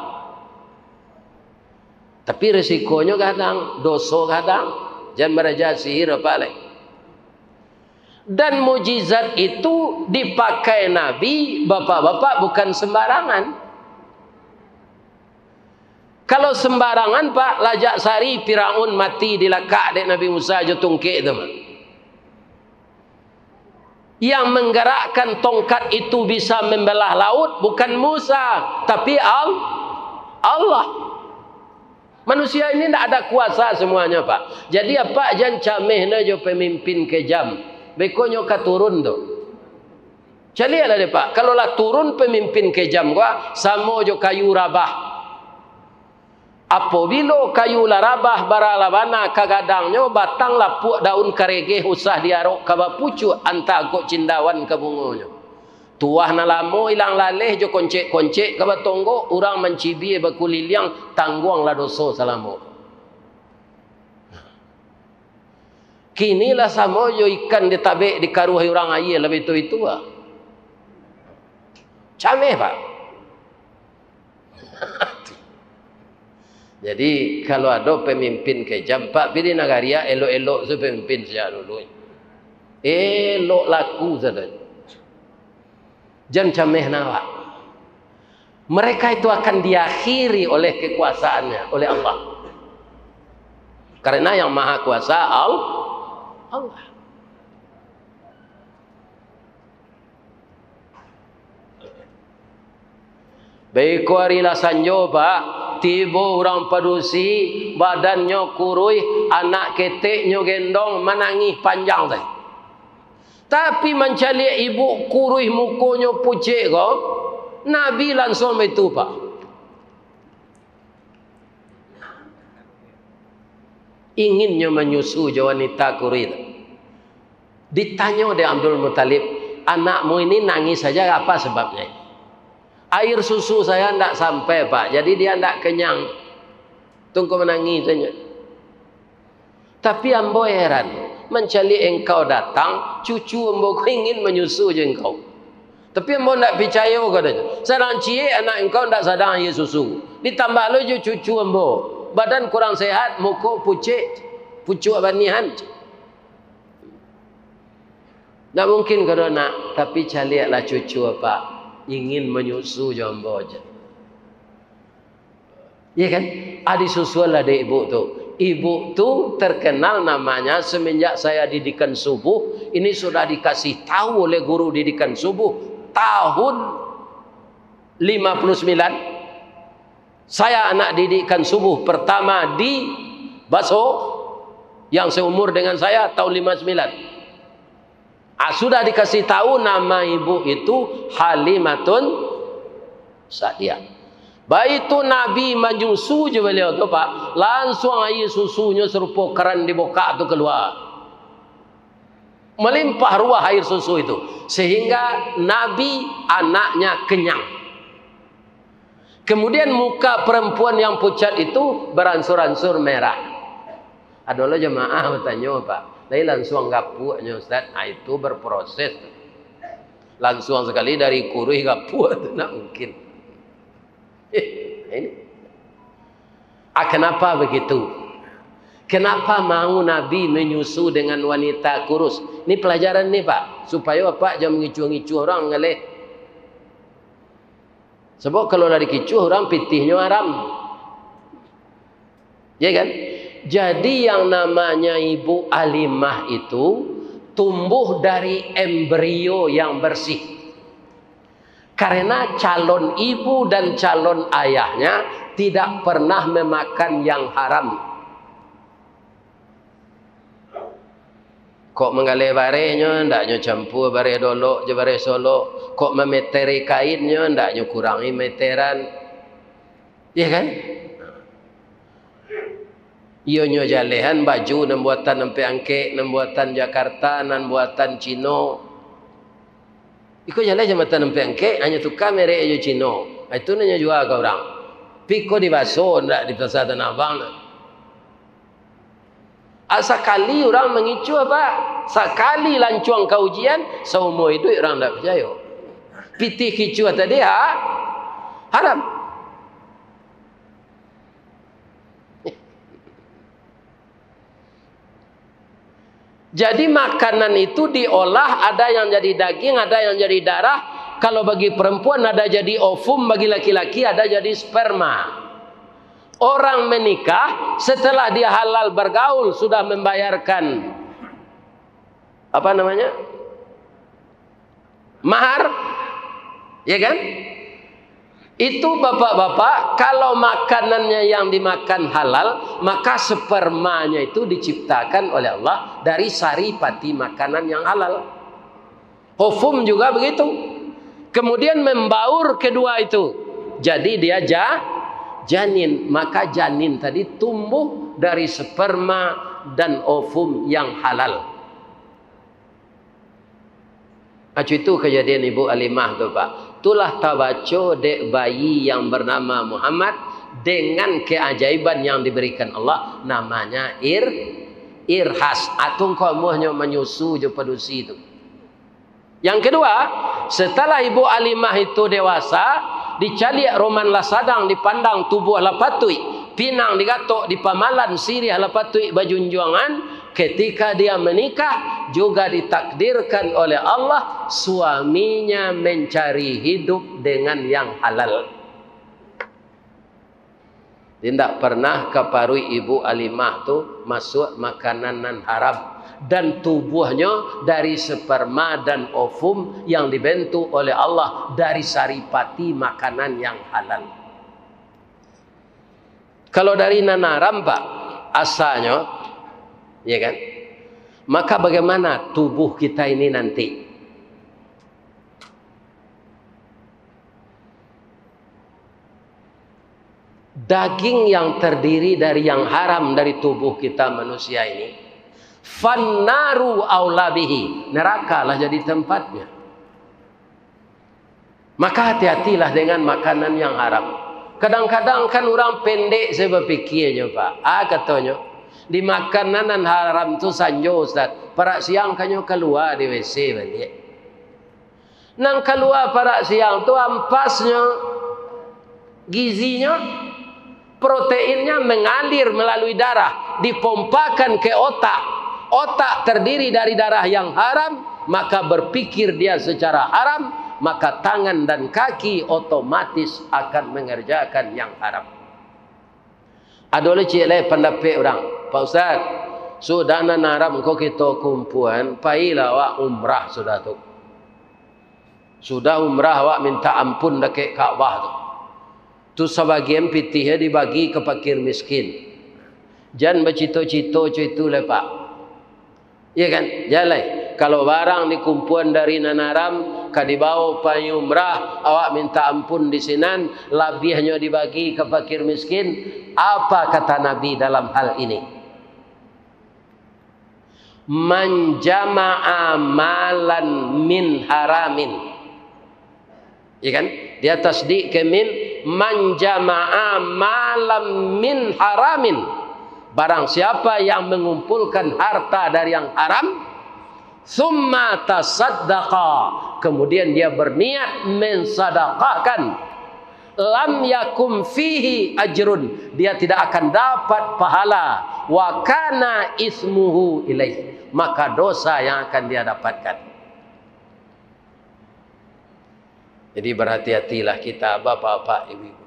Tapi risikonyo gadang, doso gadang, jan baraja sihir apo lai. Dan mujizat itu dipakai Nabi, bapak-bapak, bukan sembarangan. Kalau sembarangan, Pak, lajak sari Firaun mati dilakak dek Nabi Musa jo tungkek tu, Pak. Yang menggerakkan tongkat itu bisa membelah laut bukan Musa, tapi Al-, Allah. Manusia ini ndak ada kuasa semuanya, Pak. Jadi, apak jan cameh na jo pemimpin kejam. Beko nyo ka turun tu. Caliaklah deh, Pak. Kalau lah turun pemimpin kejam ko, samo jo kayu rabah. Apobilo kayu lah rabah, bara lah bana ka gadangnyo, batang lapuak, daun karegeh, usah diarok ka bapucuak, antah kok cindawan ka bungonyo. Tuah nan lamo ilang laleh jo koncek-koncek ka batonggok, urang mancibia bakuliliang, tangguanglah doso salamo. Kini lah samo jo ikan ditabek, dikaruahi urang aia lah baitu-itu ah. Cameh, Pak. Jadi, kalau ado pemimpin kejam, Pak, pi di nagari, ah, elok-elok se pemimpin sajak dulu. Elok laku sajo. Jan cameh na awak. Mereka itu akan diakhiri oleh kekuasaannya, oleh Allah. Karena Yang Maha Kuasa Al-, Allah. Baiko ari lah sanjo, Pak, tibo urang padusi, badannyo kuruih, anak keteknyo gendong, manangih panjang tadi. Tapi mancaliak ibu kuruih mukonyo pucek ko, Nabi lansuang baitu, Pak. Inginnyo manyusu jo wanita kuruih tu. Ditanyo dek Abdul Muttalib, "Anakmu ini nangis saja, apa sebabnya?" "Air susu saya ndak sampai, Pak, jadi dia ndak kenyang. Tunggu manangis saja." Tapi ambo heran, mancaliak engkau datang, cucu ambo ko ingin manyusu jo engkau. Tapi ambo ndak picayo, katonyo. Sadang ciek anak engkau ndak sadang aia susu. Ditambah lo jo cucu ambo. Badan kurang sehat, muko pucek, pucuak banihan. Ndak mungkin, kado nak, tapi caliaklah cucu apak ingin manyusu jo ambo, jar. Iya kan? Ah, disusuanlah dek ibu tu. Ibu tu terkenal namanya semenjak saya didikan subuh, ini sudah dikasih tahu oleh guru didikan subuh, tahun lima puluh sembilan, saya anak didikan subuh pertama di Baso, yang seumur dengan saya, tahun lima sembilan. Ah, sudah dikasih tahu nama ibu itu Halimatun Sa'diyah. Baitu Nabi manyusu jo baliau tu, Pak, lansuang aia susunyo sarupo karan dibukak tu kalua. Malimpah ruah air susu itu, sehingga Nabi anaknya kenyang. Kemudian muka perempuan yang pucat itu beransur-ansur merah. Ado lo jamaah batanyo, Pak, "Lai lansuang gapuaknyo, Ustaz?" Ah, itu berproses. Lansuang sakali dari kuruih gapuak tu, ndak mungkin. Eh, ini. Ah, kenapa begitu? Kenapa mau Nabi menyusu dengan wanita kurus? Ini pelajaran ni, Pak, supayo Apak jan mangicuah-ngicuah urang, ngaleh. Sebab kalau lah dikicuah urang, pitihnyo aram. Ya kan? Jadi, yang namanya Ibu Alimah itu tumbuh dari embrio yang bersih. Karena calon ibu dan calon ayahnya tidak pernah memakan yang haram. Kok manggaleh bareh nyo, ndak nyo campua bareh Dolok jo bareh Solok. Kok mameteri kain nyo, ndak nyo kurangi meteran. Iya kan? Iyo nyo jalehan baju nan buatan Ampek Angkek, nan buatan Jakarta, nan buatan Cino. Iko jaleh jambatan Ampek Angkek, hanyo tuka merek ajo Cino. Ah, itu nan nyo jua ka urang. Pi ko di Baso, ndak di Pasa Tanah Abang. Ah, sakali urang mangicuah, Pak. Sakali lancuang ka ujian, saumua iduik urang ndak picayo. Pitih kicuah tadi ha, haram. Jadi makanan itu diolah, ada yang jadi daging, ada yang jadi darah. Kalau bagi perempuan ada jadi ovum, bagi laki-laki ada jadi sperma. Orang menikah setelah dia halal bergaul, sudah membayarkan, apa namanya, mahar, ya kan? Itu, bapak-bapak, kalau makanannya yang dimakan halal, maka spermanya itu diciptakan oleh Allah dari saripati makanan yang halal. Ovum juga begitu. Kemudian membaur kedua itu, jadi dia ja-, janin. Maka janin tadi tumbuh dari sperma dan ovum yang halal. Acu itu kejadian Ibu Alimah tu, Pak. Itulah tabaco dek bayi yang bernama Muhammad dengan keajaiban yang diberikan Allah, namanya Ir-, Irhas. Atun komohnyo manyusu jo padusi tu. Yang kedua, setelah Ibu Alimah itu dewasa, dicaliak roman lah sadang, dipandang tubuah lah patuik, pinang digatok, dipamalan, siriah lah patuik bajunjuangan, ketika dia menikah, juga ditakdirkan oleh Allah, suaminya mencari hidup dengan yang halal. Indak pernah ka paruik Ibu Alimah tu masuak makanan nan haram, dan tubuahnyo dari sperma dan ovum yang dibentuk oleh Allah dari saripati makanan yang halal. Kalau dari nan haram, Pak, asalnyo, ya kan? Maka bagaimana tubuh kita ini nanti? Daging yang terdiri dari yang haram dari tubuh kita manusia ini, fannaru aula bihi, neraka lah jadi tempatnya. Maka hati-hatilah dengan makanan yang haram. Kadang-kadang kan urang pendek, saya bapikirnyo, Pak. Ah, katonyo, di makanan nan haram tu sanjo, Ustaz, parak siang kanyo kalua di W C baliak. Nan kalua parak siang tu ampasnyo, gizinyo, proteinnya mengalir melalui darah, dipompakan ke otak. Otak terdiri dari darah yang haram, maka berpikir dia secara haram, maka tangan dan kaki otomatis akan mengerjakan yang haram. Ado lai ciek lai pandapek urang, "Pak Ustaz, sudah nan haram ko kito kumpuan, pailah awak umrah sudah tu." Sudah umrah, awak minta ampun dakek Ka'bah tu. Tu sabagian pitihnyo dibagi ka pakir miskin. Jan bacito-cito co itu lai, Pak. Iya kan? Jan lai. Kalau barang dikumpuan dari nan haram, ka dibawo pai umrah, awak minta ampun di sinan, labiahnyo dibagi ka pakir miskin. Apa kata Nabi dalam hal ini? "Man jama'a malan min haramin." Ya kan? Dia tasdid ke min, "Man jama'a malan min haramin." Barang siapa yang mengumpulkan harta dari yang haram, "Tsumma tasaddaqa," kemudian dia berniat mensadakahkan, "lam yakun fihi ajrun," dia tidak akan dapat pahala, "wa kana ismuhu ilaih," maka dosa yang akan dia dapatkan. Jadi, berhati-hatilah kita, bapak-bapak, ibu-ibu.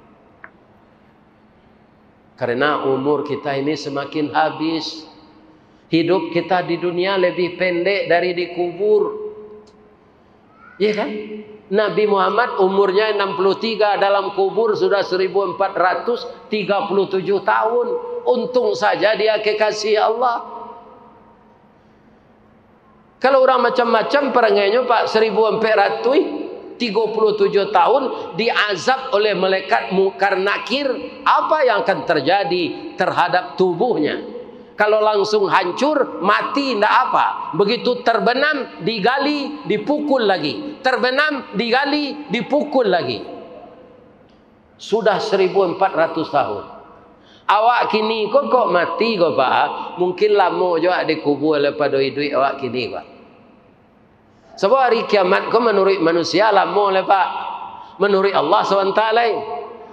Karena umur kita ini semakin habis. Hidup kita di dunia lebih pendek dari di kubur. Iya kan? Nabi Muhammad umurnya enam puluh tiga, dalam kubur sudah seribu empat ratus tiga puluh tujuh tahun. Untung saja dia kekasih Allah. Kalau urang macam-macam parangainyo, Pak, seribu ampek ratuih tigo puluh tujuh tahun diazab oleh malaikat Mungkar Nakir, apa yang akan terjadi terhadap tubuhnya? Kalau langsung hancur, mati, ndak apa. Begitu terbenam, digali, dipukul lagi. Terbenam, digali, dipukul lagi. Sudah seribu empat ratus tahun. Awak kini ko kok mati ko, Pak, mungkin lamo jo awak dikubua daripado iduik awak kini ko. Sabab hari kiamat ko manuruik manusia lamo lai, Pak. Manuruik Allah sabanta lai.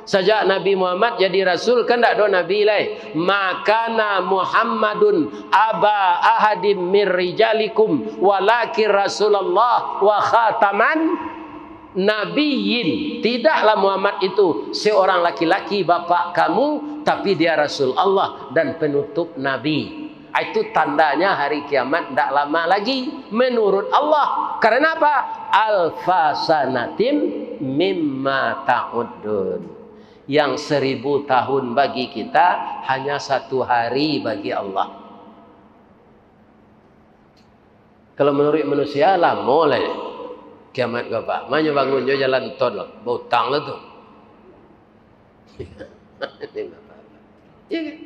Sajak Nabi Muhammad jadi rasul, kan ndak ado nabi lai. "Makana Muhammadun aba ahadim mir rijalikum, walakin Rasulullah wa khataman nabiyyin." Tidaklah Muhammad itu seorang laki-laki bapak kamu, tapi dia Rasul Allah dan penutup nabi. Itu tandanya hari kiamat ndak lama lagi, menurut Allah. Karena apa? "Alfa sanatim mimma ta'uddun." Yang seribu tahun bagi kita hanya satu hari bagi Allah. Kalau manuruik manusia, lamo lai kiamat ko, Pak. Manyo bangun jo jalan tol, bautang lah tu. Iya kan?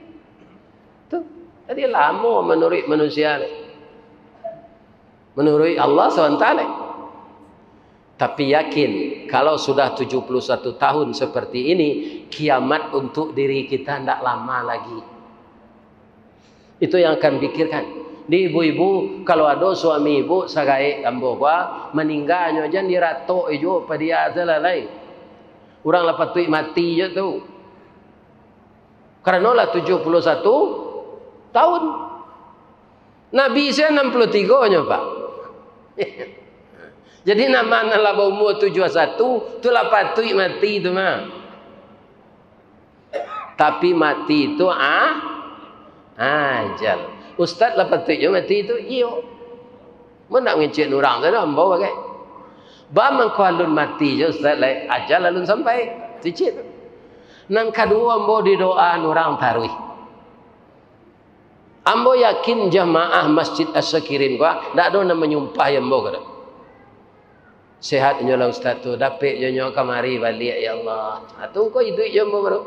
Tu, tadi lamo manuruik manusia lai. Manuruik Allah subhanahu wa taala. Tapi yakin, kalau sudah tujuh puluh satu tahun seperti ini, kiamat untuk diri kita ndak lama lagi. Itu yang akan pikirkan. Di ibu-ibu, kalau ado suami ibu, sagaek ambo ko, maningganyo jan diratok juo padia tu lah lai. Urang lah patuik mati jo tu. Karano lah tujuh puluh satu tahun. Nabi se anam puluh tigo nyo, Pak. Jadi, nan ma nan lah baumua tujuah satu, tu lah patuik mati tu mah. Tapi mati tu, ah, ajal. Ustaz lah patuik jo mati tu, iyo. Mun ndak mangecek urang tu, ambo bagai. Ba mangko alun mati jo Ustaz, lai ajal alun sampai. Cicik tu. Nan kaduo, ambo didoaan urang taruih. Ambo yakin jamaah Masjid As-Sakirin ko, ndak ado nan manyumpahi ambo ko doh. Sehat inyo lah Ustaz tu, dapek jo nyo kamari baliak, ya Allah. Ha, tu ko iduik jo ambo baru.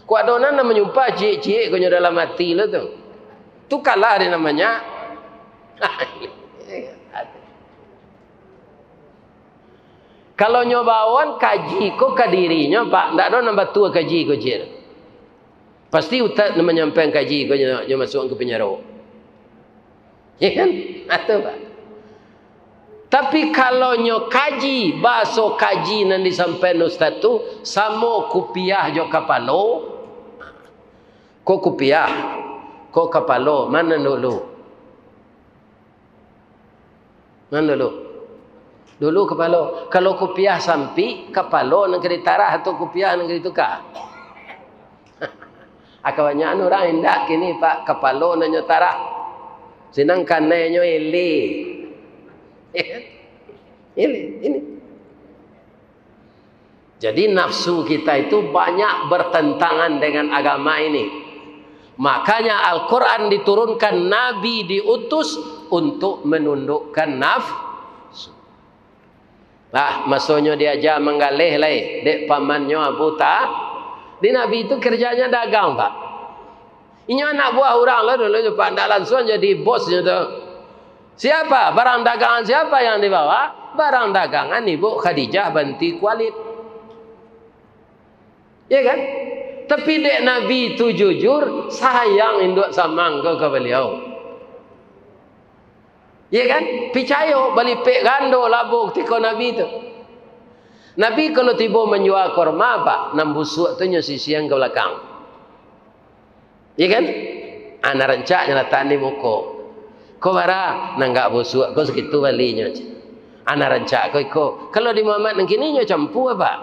Ko ado nan, nan manyumpah ciek-ciek ko nyo dalam ati lo tu. Tu kalah dek nan banyak. Kalau nyo baoan kaji ko ka dirinyo, Pak, ndak ado nan batua kaji ko ciek. Pasti ustaz nan manyampaian kaji ko nyo, nyo masuak ka panjaro. Ya kan? Atu, Pak. Tapi kalau nyo kaji, bahaso kaji nan disampaian ustaz tu, samo kupiah jo kapalo, ko kupiah, ko kapalo, ma nan dulu? Nan dulu? Dulu kapalo. Kalau kupiah sampik, kapalo nan ka ditarah atau kupiah nan ka dituka? Kabanyakan urang indak kini, Pak, kapalo nan nyo tarah. Sinan kanai nyo ele. Ele, ini. Jadi, nafsu kita itu banyak bertentangan dengan agama ini. Makanya Al-Quran diturunkan, Nabi diutus untuk menundukkan nafsu. Lah, masonyo diaja manggaleh lai dek pamannyo Abu Ta-, di Nabi itu kerjanya dagang, Pak. Inyo anak buah urang lah dulu tu, Pak. Ndak lansuang jadi bosnyo tu. Siapa? Barang dagangan siapa yang dibawa? Barang dagangan Ibu Khadijah binti Khuwailid. Ya kan? Tapi dek Nabi tu jujur, sayang induak samang ko ka baliau. Ya kan? Picayo, balipek gando labo tiko Nabi tu. Nabi kalau tibo manjua korma, Pak, nan busuak tu nyo sisiang ka balakang. Ya kan? Ah, nan rancak nyo latak di muko. Ko bara, nan agak busuak ko sakitu balinyo. Ah, nan rancak ko iko. Kalau di Muhammad nan kini nyo campu, Pak.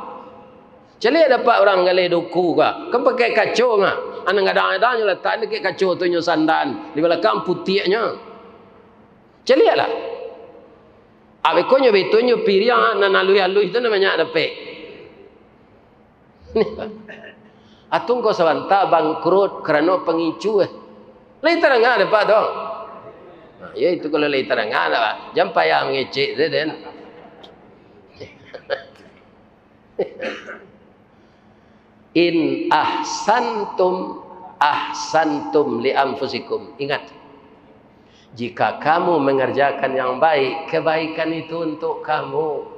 Caliak dapek urang galeh duku ko. Kan pakai kaco mah. Ah, nan gadang-gadang nyo latak di kaco tu nyo sandaan. Di balakang putiaknyo. Caliaklah. Abih ko nyo bitu nyo piriang, ah, nan aluih-aluih tu nan banyak dapek. Atun ko sabanta bangkrut karano pangicuah. Lai tadanga dek Apak tu? Nah, yo itu kalau lai tadanga, jan payah mangecek tu den. In ahsantum, ahsantum li anfusikum. Ingat, jika kamu mengerjakan yang baik, kebaikan itu untuk kamu.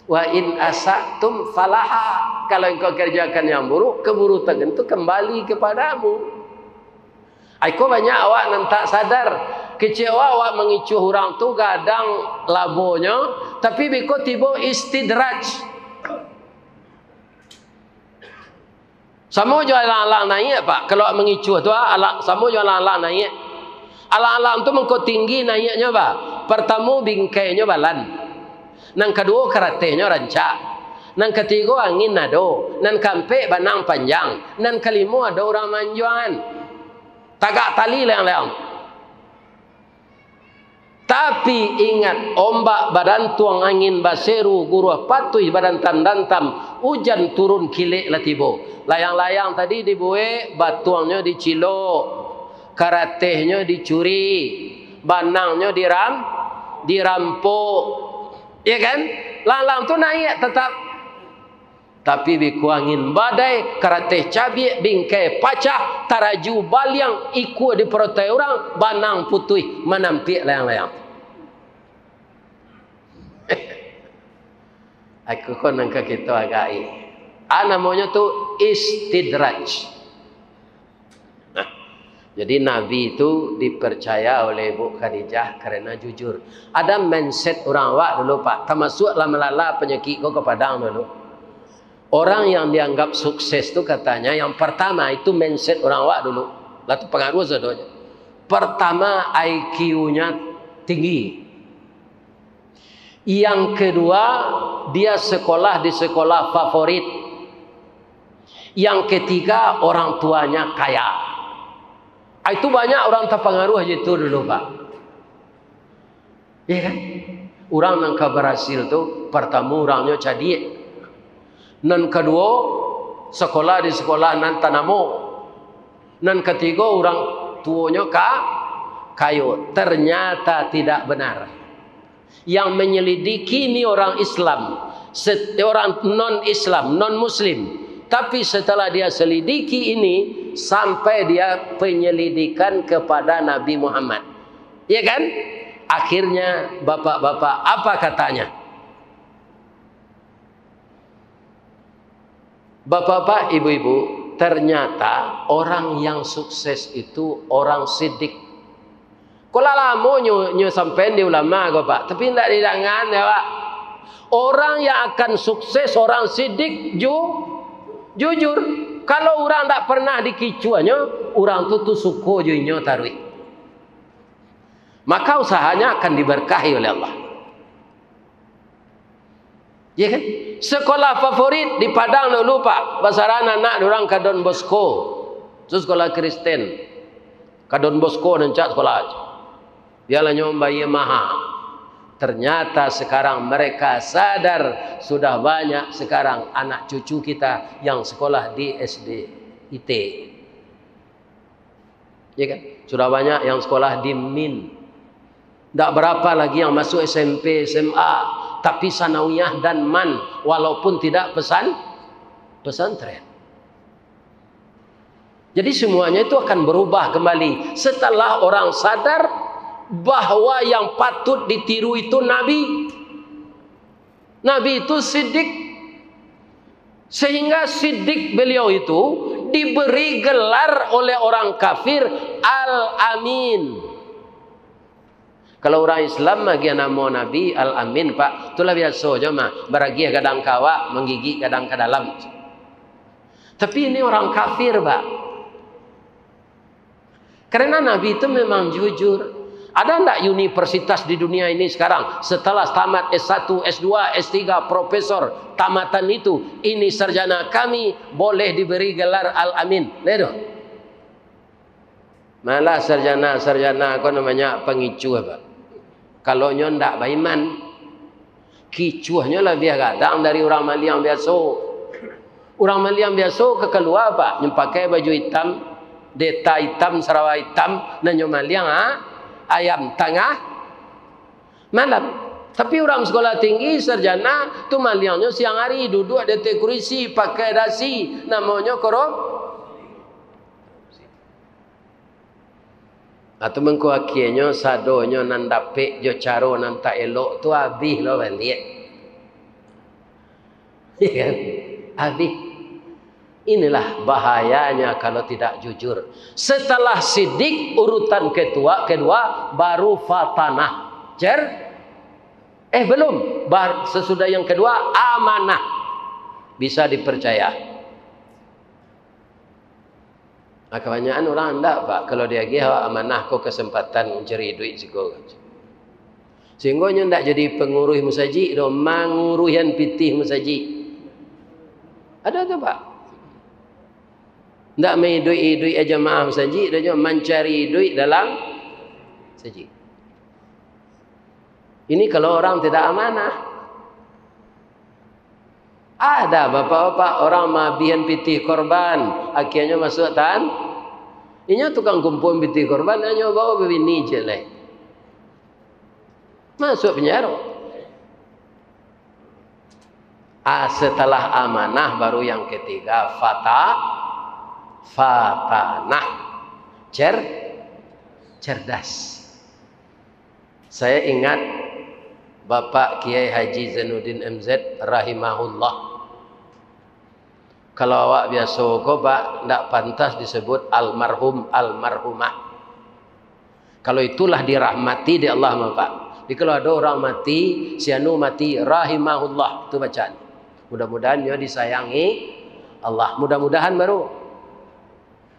Wa in asa'tum falaha. Kalau engkau kerjakan yang buruk, keburukan itu kembali kepadamu. Ai ko banyak awak nan tak sadar, Kecek awak mangicuah urang tu gadang labonyo, tapi biko tibo istidraj. Samo jo alang-alang naiak, Pak. Kalau mangicuah tu, alang, samo jo alang-alang naiak. Alang-alang tu mangko tinggi naiaknyo, Pak. Partamo, bingkainyo balan. Nan kaduo, karatehnyo rancak. Nan katigo, angin ado. Nan kaampek, banang panjang. Nan kalimo, ado urang manjuangan. Tagak tali layang-layang. Tapi ingat, ombak badantuang, angin baseru, guruah patuih badantam-dantam, ujan turun kilek lah tibo. Layang-layang tadi dibuek, batuangnyo dicilok, karatehnyo dicuri, banangnyo diram-, dirampok. Ya kan? Lalang tu naiak tatap. Tapi biko angin badai, karateh cabiak, bingkai pacah, taraju baliang, ikua diparotai urang, banang putuih, manampiak layang-layang. Aku ko nan ka kito agai. Ah, namonyo tu istidraj. Nah, jadi Nabi itu dipercaya oleh Ibu Khadijah karena jujur. Ada mindset urang awak dulu, Pak, tamasuak lah malala panyakik ko ka Padang dulu. Orang yang dianggap sukses tu katanya yang pertama itu mindset urang awak dulu. Lah tu pangaruah sadonyo. Pertama, I Q-nya tinggi. Yang kedua, dia sekolah di sekolah favorit. Yang ketiga, orang tuanya kaya. Ah, itu banyak orang tapangaruah je tu dulu, Pak. Iya kan? Urang nan ka barasil tu, partamo urangnyo cadiak. Nan kaduo, sekolah di sekolah nan tanamo. Nan katigo, urang tuonyo ka-, kayo. Ternyata tidak benar. Yang menyelidiki ni orang Islam, set-, orang non-Islam, non-Muslim. Tapi setelah dia selidiki ini, sampai dia penyelidikan kepada Nabi Muhammad. Ya kan? Akhirnya, bapak-bapak, apa katanya? Bapak-bapak, ibu-ibu, ternyata orang yang sukses itu orang sidik. Kok lah lamo nyo, nyo sampaian di ulama ko, Pak, tapi indak didangan ya, Pak. Orang yang akan sukses, orang sidik, ju-, jujur. Kalau urang ndak pernah dikicuahnyo, urang tu, tu suko jo inyo taruih. Maka usahanya akan diberkahi oleh Allah. Ya kan? Sekolah favorit di Padang dulu, Pak. Basaran anak urang ka Don Bosco. Itu sekolah Kristen. Ka Don Bosco nan cak sekolah. Bialah nyo bayia maha. Ternyata sekarang mereka sadar, sudah banyak sekarang anak cucu kita yang sekolah di S D I T. Ya kan? Sudah banyak yang sekolah di min. Ndak berapa lagi yang masuk S M P, S M A, tapi sanawiyah dan man, walaupun tidak pesan-, pesantren. Jadi semuanya itu akan berubah kembali setelah orang sadar bahwa yang patut ditiru itu Nabi. Nabi itu sidik, sehingga sidik beliau itu diberi gelar oleh orang kafir Al-Amin. Kalau urang Islam magiah namo Nabi Al-Amin, Pak, itulah biaso jo mah, baragiah gadang ka awak, manggigik gadang ka dalam. Tapi ini orang kafir, Pak. Karena Nabi itu memang jujur. Ada ndak universitas di dunia ini sekarang, setelah tamat S satu, S dua, S tiga, profesor, tamatan itu, ini sarjana kami, boleh diberi gelar Al-Amin? Ndak ado. Malah sarjana-sarjana ko nan banyak pangicuah, Pak. Kalau nyo ndak baiman, kicuahnyo labiah gadang dari urang maliang biaso. Urang maliang biaso ka kalua, Pak, nyo pakai baju itam, deta itam, sarawa itam, nan nyo maliang, ha? Ayam tangah malam. Tapi urang sekolah tinggi, sarjana, tu maliangnyo siang hari, duduak di ateh kurisi, pakai dasi, namonyo korup-, Atau mangko akienyo sadonyo nan dapek jo caro nan tak elok tu abih lo baliak. Iya kan? Abih. Inilah bahayanya kalau tidak jujur. Setelah sidik, urutan ketua, kedua, baru fatanah. Cer? Eh, belum. Bar-, sesudah yang kedua, amanah. Bisa dipercaya. Nah, kebanyakan orang ndak, Pak. Kalau diagiah awak amanah, ko kesempatan mencari duit siko. Sehingga nyo ndak jadi pengurus masajik doh, manguruhian pitih masajik. Ada tu, Pak. Ndak maiduik-iduik jamaah masajik doh, nyo mancari duit dalam masajik. Ini kalau orang tidak amanah. Ada bapak-bapak orang maabihan pitih korban, akhirnyo masuk tan-, inyo tukang kumpul pitih korban, hanyo bawa babini je lai. Masuk penjara. Ah, setelah amanah baru yang ketiga, fata-, fatanah. Cer-, cerdas. Saya ingat Bapak Kiai Haji Zainuddin M Z rahimahullah. Kalau awak biaso ko, Pak, ndak pantas disebut almarhum, almarhumah. Kalau itulah dirahmati dek Allah mah, Pak. Jadi kalau ado urang mati, si anu mati, rahimahullah, tu bacaan. Mudah-mudahan nyo disayangi Allah. Mudah-mudahan baru.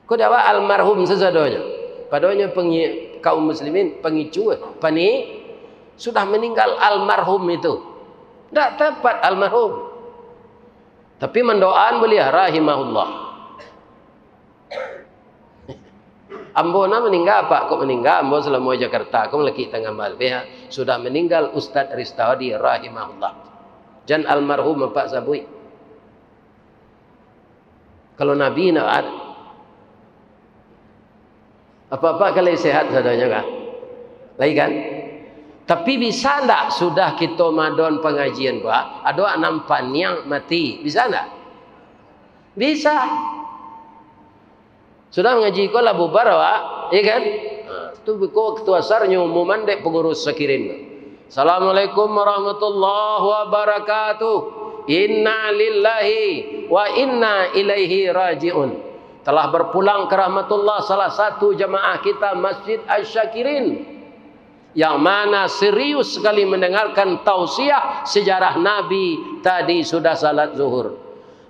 Ko dek awak almarhum sasadonyo. Padohal nyo pengi-, kaum muslimin, pangicuah, pani-, sudah meninggal almarhum itu. Ndak tapat almarhum. Tapi mandoaan buliah, rahimahullah. Ambo nah maningga, Pak, kok maningga, ambo salamo di Jakarta, kok malakik tangah malbeh, sudah meninggal Ustaz Ristawadi, rahimahullah. Jan almarhum, Apak sabuik. Kalau Nabi ndak ada. Apak-apak kan lai sehat sadonyo kan? Lai kan? Tapi bisa ndak sudah kito madon pangajian ko, ado nan paniang mati? Bisa ndak? Bisa. Sudah mangaji ko lah bubar awak, iya kan? Ha, tu biko waktu asar nyo umuman dek pangurus sakirin. Assalamualaikum warahmatullahi wabarakatuh. Inna lillahi wa inna ilaihi raji'un. Telah berpulang ke rahmatullah salah satu jamaah kita Masjid Asy-Syakirin, yang mana serius sekali mendengarkan tausiah sejarah Nabi tadi sudah salat zuhur.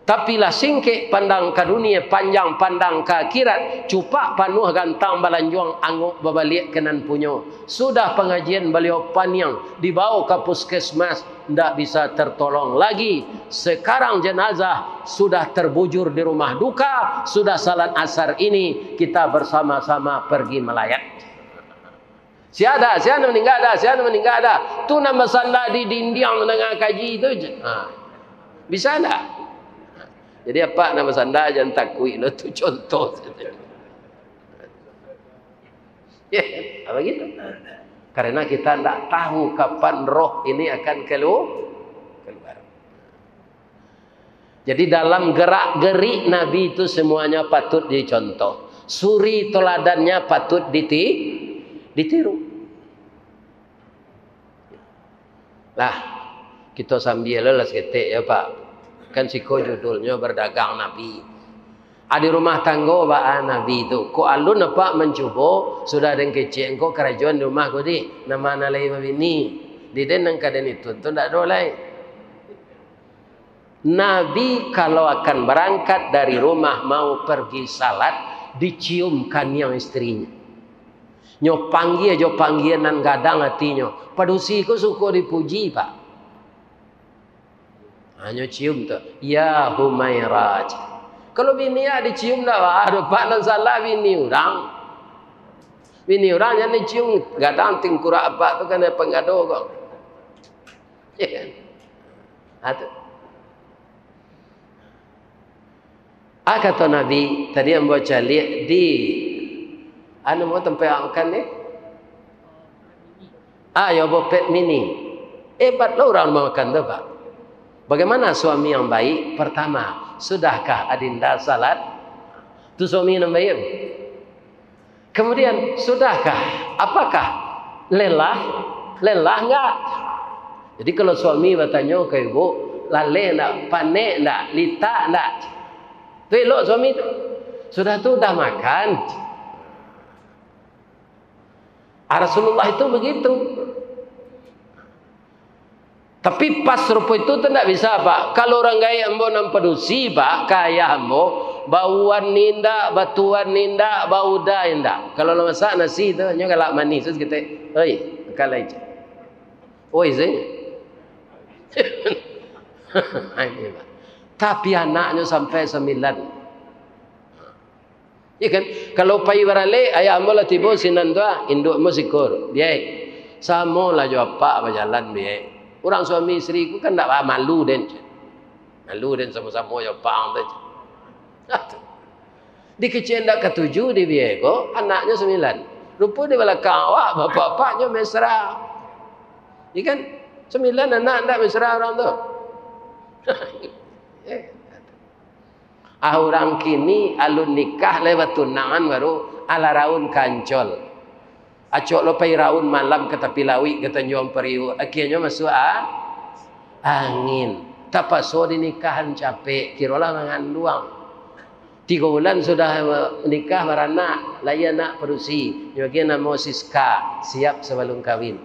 Tapi lah singkek pandang ka dunia, panjang pandang ka akhirat, cupak panuah gantang balanjuang, angok babaliak ka nan punyo. Sudah pangajian baliau paniang, dibawa ka puskesmas, ndak bisa tertolong lagi. Sekarang jenazah sudah terbujur di rumah duka, sudah salat asar ini kita bersama-sama pergi melayat. Sia dah, sia nan maningga dah, sia nan maningga dah. Tu nan basanda di dindiang mandanga kaji tu je. Ha. Bisa ndak? Jadi, Apak nan basanda jan takuik lo, tu contoh. Ya, apa gitu? Karena kita ndak tahu kapan roh ini akan kelu-, keluar. Jadi, dalam gerak-gerik Nabi itu semuanya patut dicontoh. Suri toladannya patut diti-, ditiru. Lah, kito sambia lah saketek ya, Pak. Kan siko judulnyo Berdagang Nabi. Ah, di rumah tanggo baa Nabi tu. Kok alun Apak mancubo, sudah den kecek ko karajoan di rumah ko di. Nama nan lai babini. Di den nan ka den itu tu ndak ado lai. Nabi kalau akan barangkat dari rumah mau pergi salat, dicium kaniang istrinyo. Nyo panggia jo panggian nan gadang atinyo. Padusi ko suko dipuji, Pak. Ha, nyo cium tu, "Ya Humairah." Kalau bini awak dicium ndak baa doh, Pak, nan salah bini urang. Bini urang jan dicium, gadang tingkurak Apak tu kan pangado ko. Ya kan? Ha, tu. Ah, kato Nabi, tadi ambo caliak di, anu, mo tampek makan ni? Ah, yo, Bopet Mini. Hebat lo urang rumah makan tu, Pak. Bagaimana suami yang baik? Pertama, sudahkah Adinda salat? Tu suami nan baik. Kemudian, sudahkah? Apakah lelah? Lelah enggak? Jadi, kalau suami batanyo ka ibu, "Laleh enggak? Panek enggak? Litak enggak?" Tu elok suami tu. Sudah tu dah makan. Ah, Rasulullah itu begitu. Tapi pas rupo itu tu ndak bisa, Pak. Kalau urang gaek ambo nan padusi, Pak, ka ayah ambo, bauan indak, batuan indak, bauda indak. Kalau lah masak nasi tu, nyo galak manih tu saketek. Oi, makan lai, cik. Oi, sajo. Tapi anaknyo sampai sambilan. Ya kan? Kalau pai baralek, ayah ambo lah tibo sinan tu, ah, induak ambo sikua, biaik. Samo lah jo apak bajalan, biaik. Urang suami isteri ko kan ndak ba-, malu den. Malu den samo-samo jo apak ang tu. Di kecek ndak katuju di biaik ko, anaknyo sambilan. Rupo di balakang awak, bapak-bapaknyo mesra. Ya kan? Sambilan anak ndak mesra urang tu. Eh. Ah, urang kini alun nikah lai batunangan baru, alah raun kancol. Acok lo pai raun malam ka tapi lauik, ka Tanjuang Priuk, akienyo masuak a-, angin. Tapaso dinikahan capek, kirolah manganduang. Tigo bulan sudah nikah baranak, lai anak padusi. Nyo agiah namo Siska, siap sabalum kawin.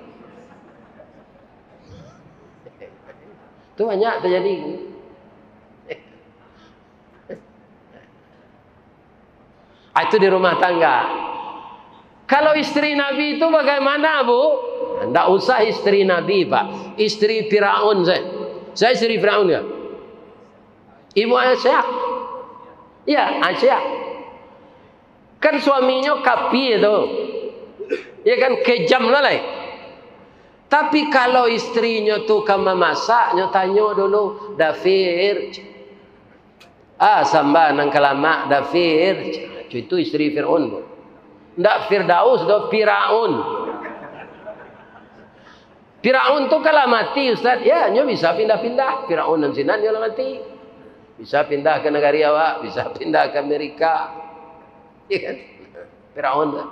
Tu banyak tajadi. Ah, itu di rumah tangga. Kalau isteri Nabi itu bagaimana, Bu? Ndak usah isteri Nabi, Pak. Isteri Firaun saja. Saya isteri Firaun ya? Ibu Aisyah. Iya, Aisyah. Kan suaminyo kapie tu. Ya kan, kejam lah lai. Tapi kalau istrinyo tu ka mamasak, nyo tanyo dulu, "Dafir, ah, samba nan ka lamak, Dafir." Itu istri Fir'aun tu. Ndak Firdaus doh, Firaun. Firaun tu kan lah mati, Ustaz. Ya, nyo bisa pindah-pindah. Firaun nan sinan nyo lah mati. Bisa pindah ka nagari awak, bisa pindah ka Amerika. Ya kan? Firaun tu.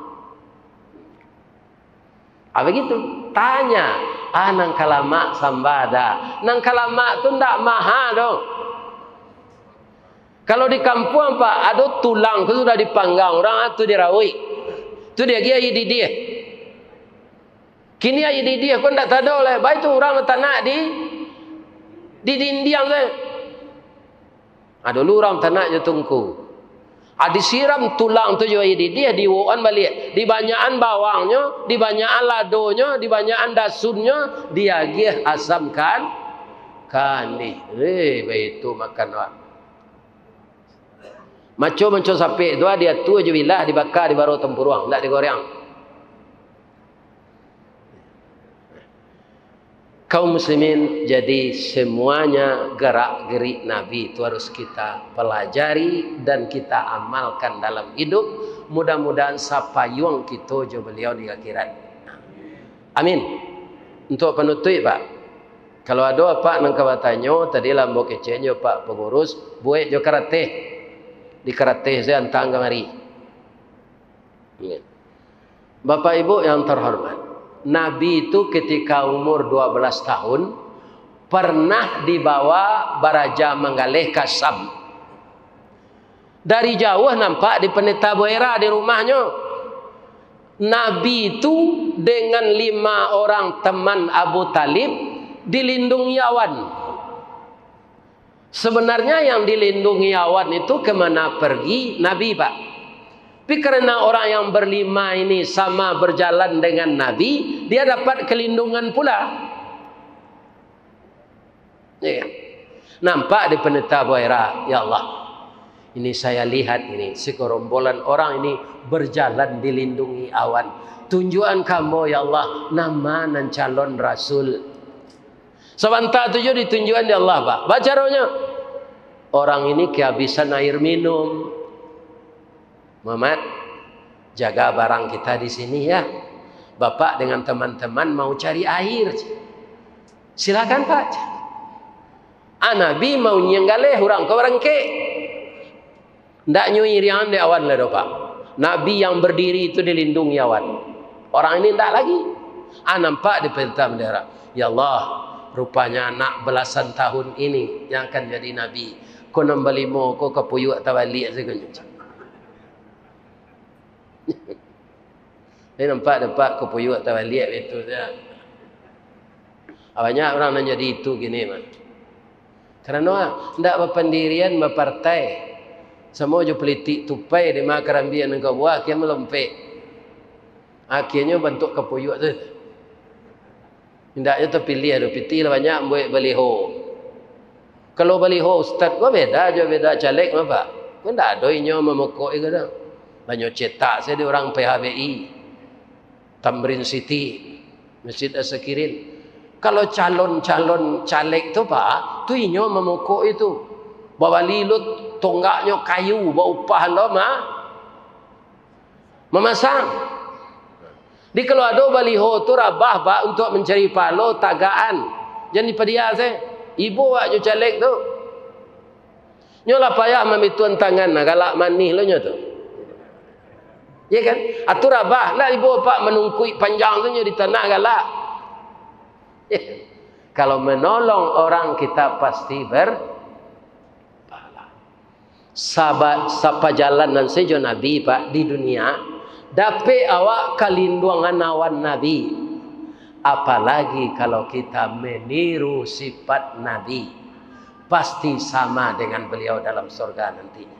Ah, begitu. Tanya, "Ah, nan ka lamak samba da?" Nan ka lamak tu ndak maha doh. Kalau di kampuang, Pak, ado tulang tu sudah dipanggang, urang tu dirauik. Tu diagiah aia didiah. Kini aia didiah ko ndak tado lai. Baitu urang batanak di, di dindiang tu. Ah, dulu urang tanak jo tungku. Ah, disiram tulang tu jo aia didiah, diiwokan baliak. Dibanyakan bawangnyo, dibanyakan ladonyo, dibanyakan dasunnyo, diagiah asam kan, kandih. Eh, baitu makan awak. Maco-maco sapek tu, ah, diatua jo bilah, dibaka di baro tampuruang, ndak digoreang. Kaum muslimin, jadi semuanya gerak-gerik Nabi itu harus kita pelajari dan kita amalkan dalam hidup. Mudah-mudahan sapayuang kito jo beliau di akhirat. Amin. Untuk penutup, Pak, kalau ado apak nan ka batanyo, tadi lah ambo kecek jo Pak Pengurus, buek jo karateh. Di karateh sajo antang kamari. Bapak Ibu yang terhormat, Nabi itu ketika umur dua belas tahun, pernah dibawa baraja manggaleh ka Syam. Dari jauah nampak di Pendeta Boera di rumahnyo. Nabi itu dengan lima orang teman Abu Talib dilindungi awan. Sebenarnya yang dilindungi awan itu kemana pergi Nabi, Pak. Tapi karena orang yang berlima ini sama berjalan dengan Nabi, dia dapat kelindungan pula. Ya kan? Nampak di Pendeta Boera, "Ya Allah, ini saya lihat ini, segerombolan orang ini berjalan dilindungi awan. Tunjuakan ka ambo, ya Allah, nama nan calon rasul." Sabanta tu jo ditunjuakan dek Allah, Pak. Bacaronyo, "Orang ini kehabisan air minum. Muhammad, jaga barang kita di sini ya. Bapak dengan teman-teman mau cari air." "Silakan, Pak." Ah, Nabi mau nyiang galeh, urang ko barangkek. Ndak nyo iriangan dek awan lai doh, Pak. Nabi yang berdiri itu dilindungi awan. Orang ini ndak lagi. Ah, nampak di Pendeta Boera. "Ya Allah, rupanya anak belasan tahun ini yang akan jadi nabi. Ko nan balimo ko kapuyuak tabaliak sakonyo. Jadi nampak dek Pak, kapuyuak tabaliak itu sajo. Banyak urang nan jadi itu kini mah. Karano ndak bapandirian, bapartai. Samo jo palitik tupai di ma karambia nan ka buah, akhia malompek. Akhianyo bantuak kapuyuak tu. Indaknyo tapiliah doh, pitih lah banyak mambuek baliho. Kalau baliho ustad ko beda jo beda caleg mah, Pak. Ko ndak ado inyo mamokok iko doh. Banyak cetak sajo di urang P H B I, Tamrin City, Masjid Asyakirin. Kalau calon-calon caleg tu, Pak, tu inyo mamokok itu. Babali lo tonggaknyo kayu, baupah lo mah. Mamasang. Jadi kalau ado baliho tu rabah, Pak, untuak mancari pahalo, tagakan. Jan dipadia se. Ibo awak jo caleg tu. Nyo lah payah mamituan tangan, nah, galak manih lo nyo tu. Ya kan? Atu rabah, lah ibo, Pak, manungkuik panjang tu nyo di tanah galak. Kalau menolong orang, kita pasti ber-, Sahabat sapajalanan sajo Nabi, Pak, di dunia, dapek awak kalinduangan awan Nabi. Apalagi kalau kita meniru sifat Nabi, pasti sama dengan beliau dalam surga nantinya.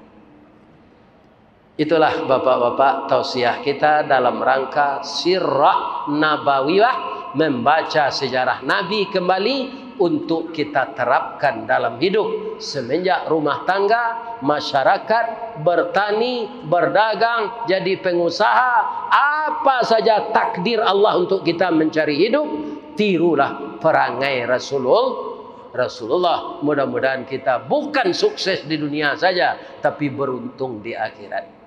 Itulah, Bapak-bapak, tausiah kita dalam rangka sirah nabawiyah, membaca sejarah Nabi kembali untuk kita terapkan dalam hidup, semenjak rumah tangga, masyarakat, bertani, berdagang, jadi pengusaha, apa saja takdir Allah untuk kita mencari hidup, tirulah perangai Rasulul-, Rasulullah. Mudah-mudahan kita bukan sukses di dunia saja, tapi beruntung di akhirat.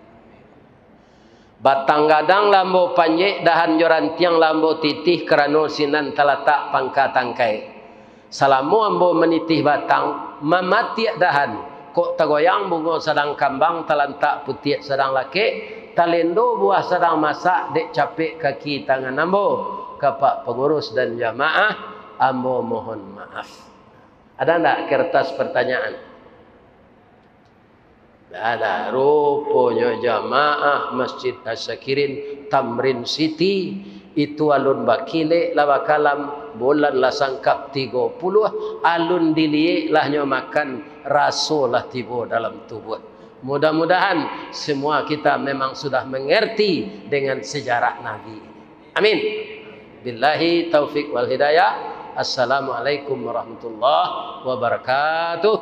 Batang gadang lah ambo panjek, dahan jo rantiang lah ambo titih, karano sinan talatak pangka tangkai. Salamo ambo manitih batang, mamatiak dahan, kok tagoyang bungo sadang kambang, talantak putiak sadang lakek, talendo buah sadang masak, dek capek kaki tangan ambo. Ka Pak Pangurus dan jamaah, ambo mohon maaf. Ada ndak kertas pertanyaan? Ndak ada. Ruponyo jamaah Masjid Asyakirin, Tamrin City, itu alun bakilek lah bakalam, bulan lah sangkap tigo puluah, alun diliek lah nyo makan, raso lah tibo dalam tubuah. Mudah-mudahan semua kita memang sudah mengerti dengan sejarah Nabi ini. Amin. Billahi taufik wal hidayah. Assalamualaikum warahmatullahi wabarakatuh.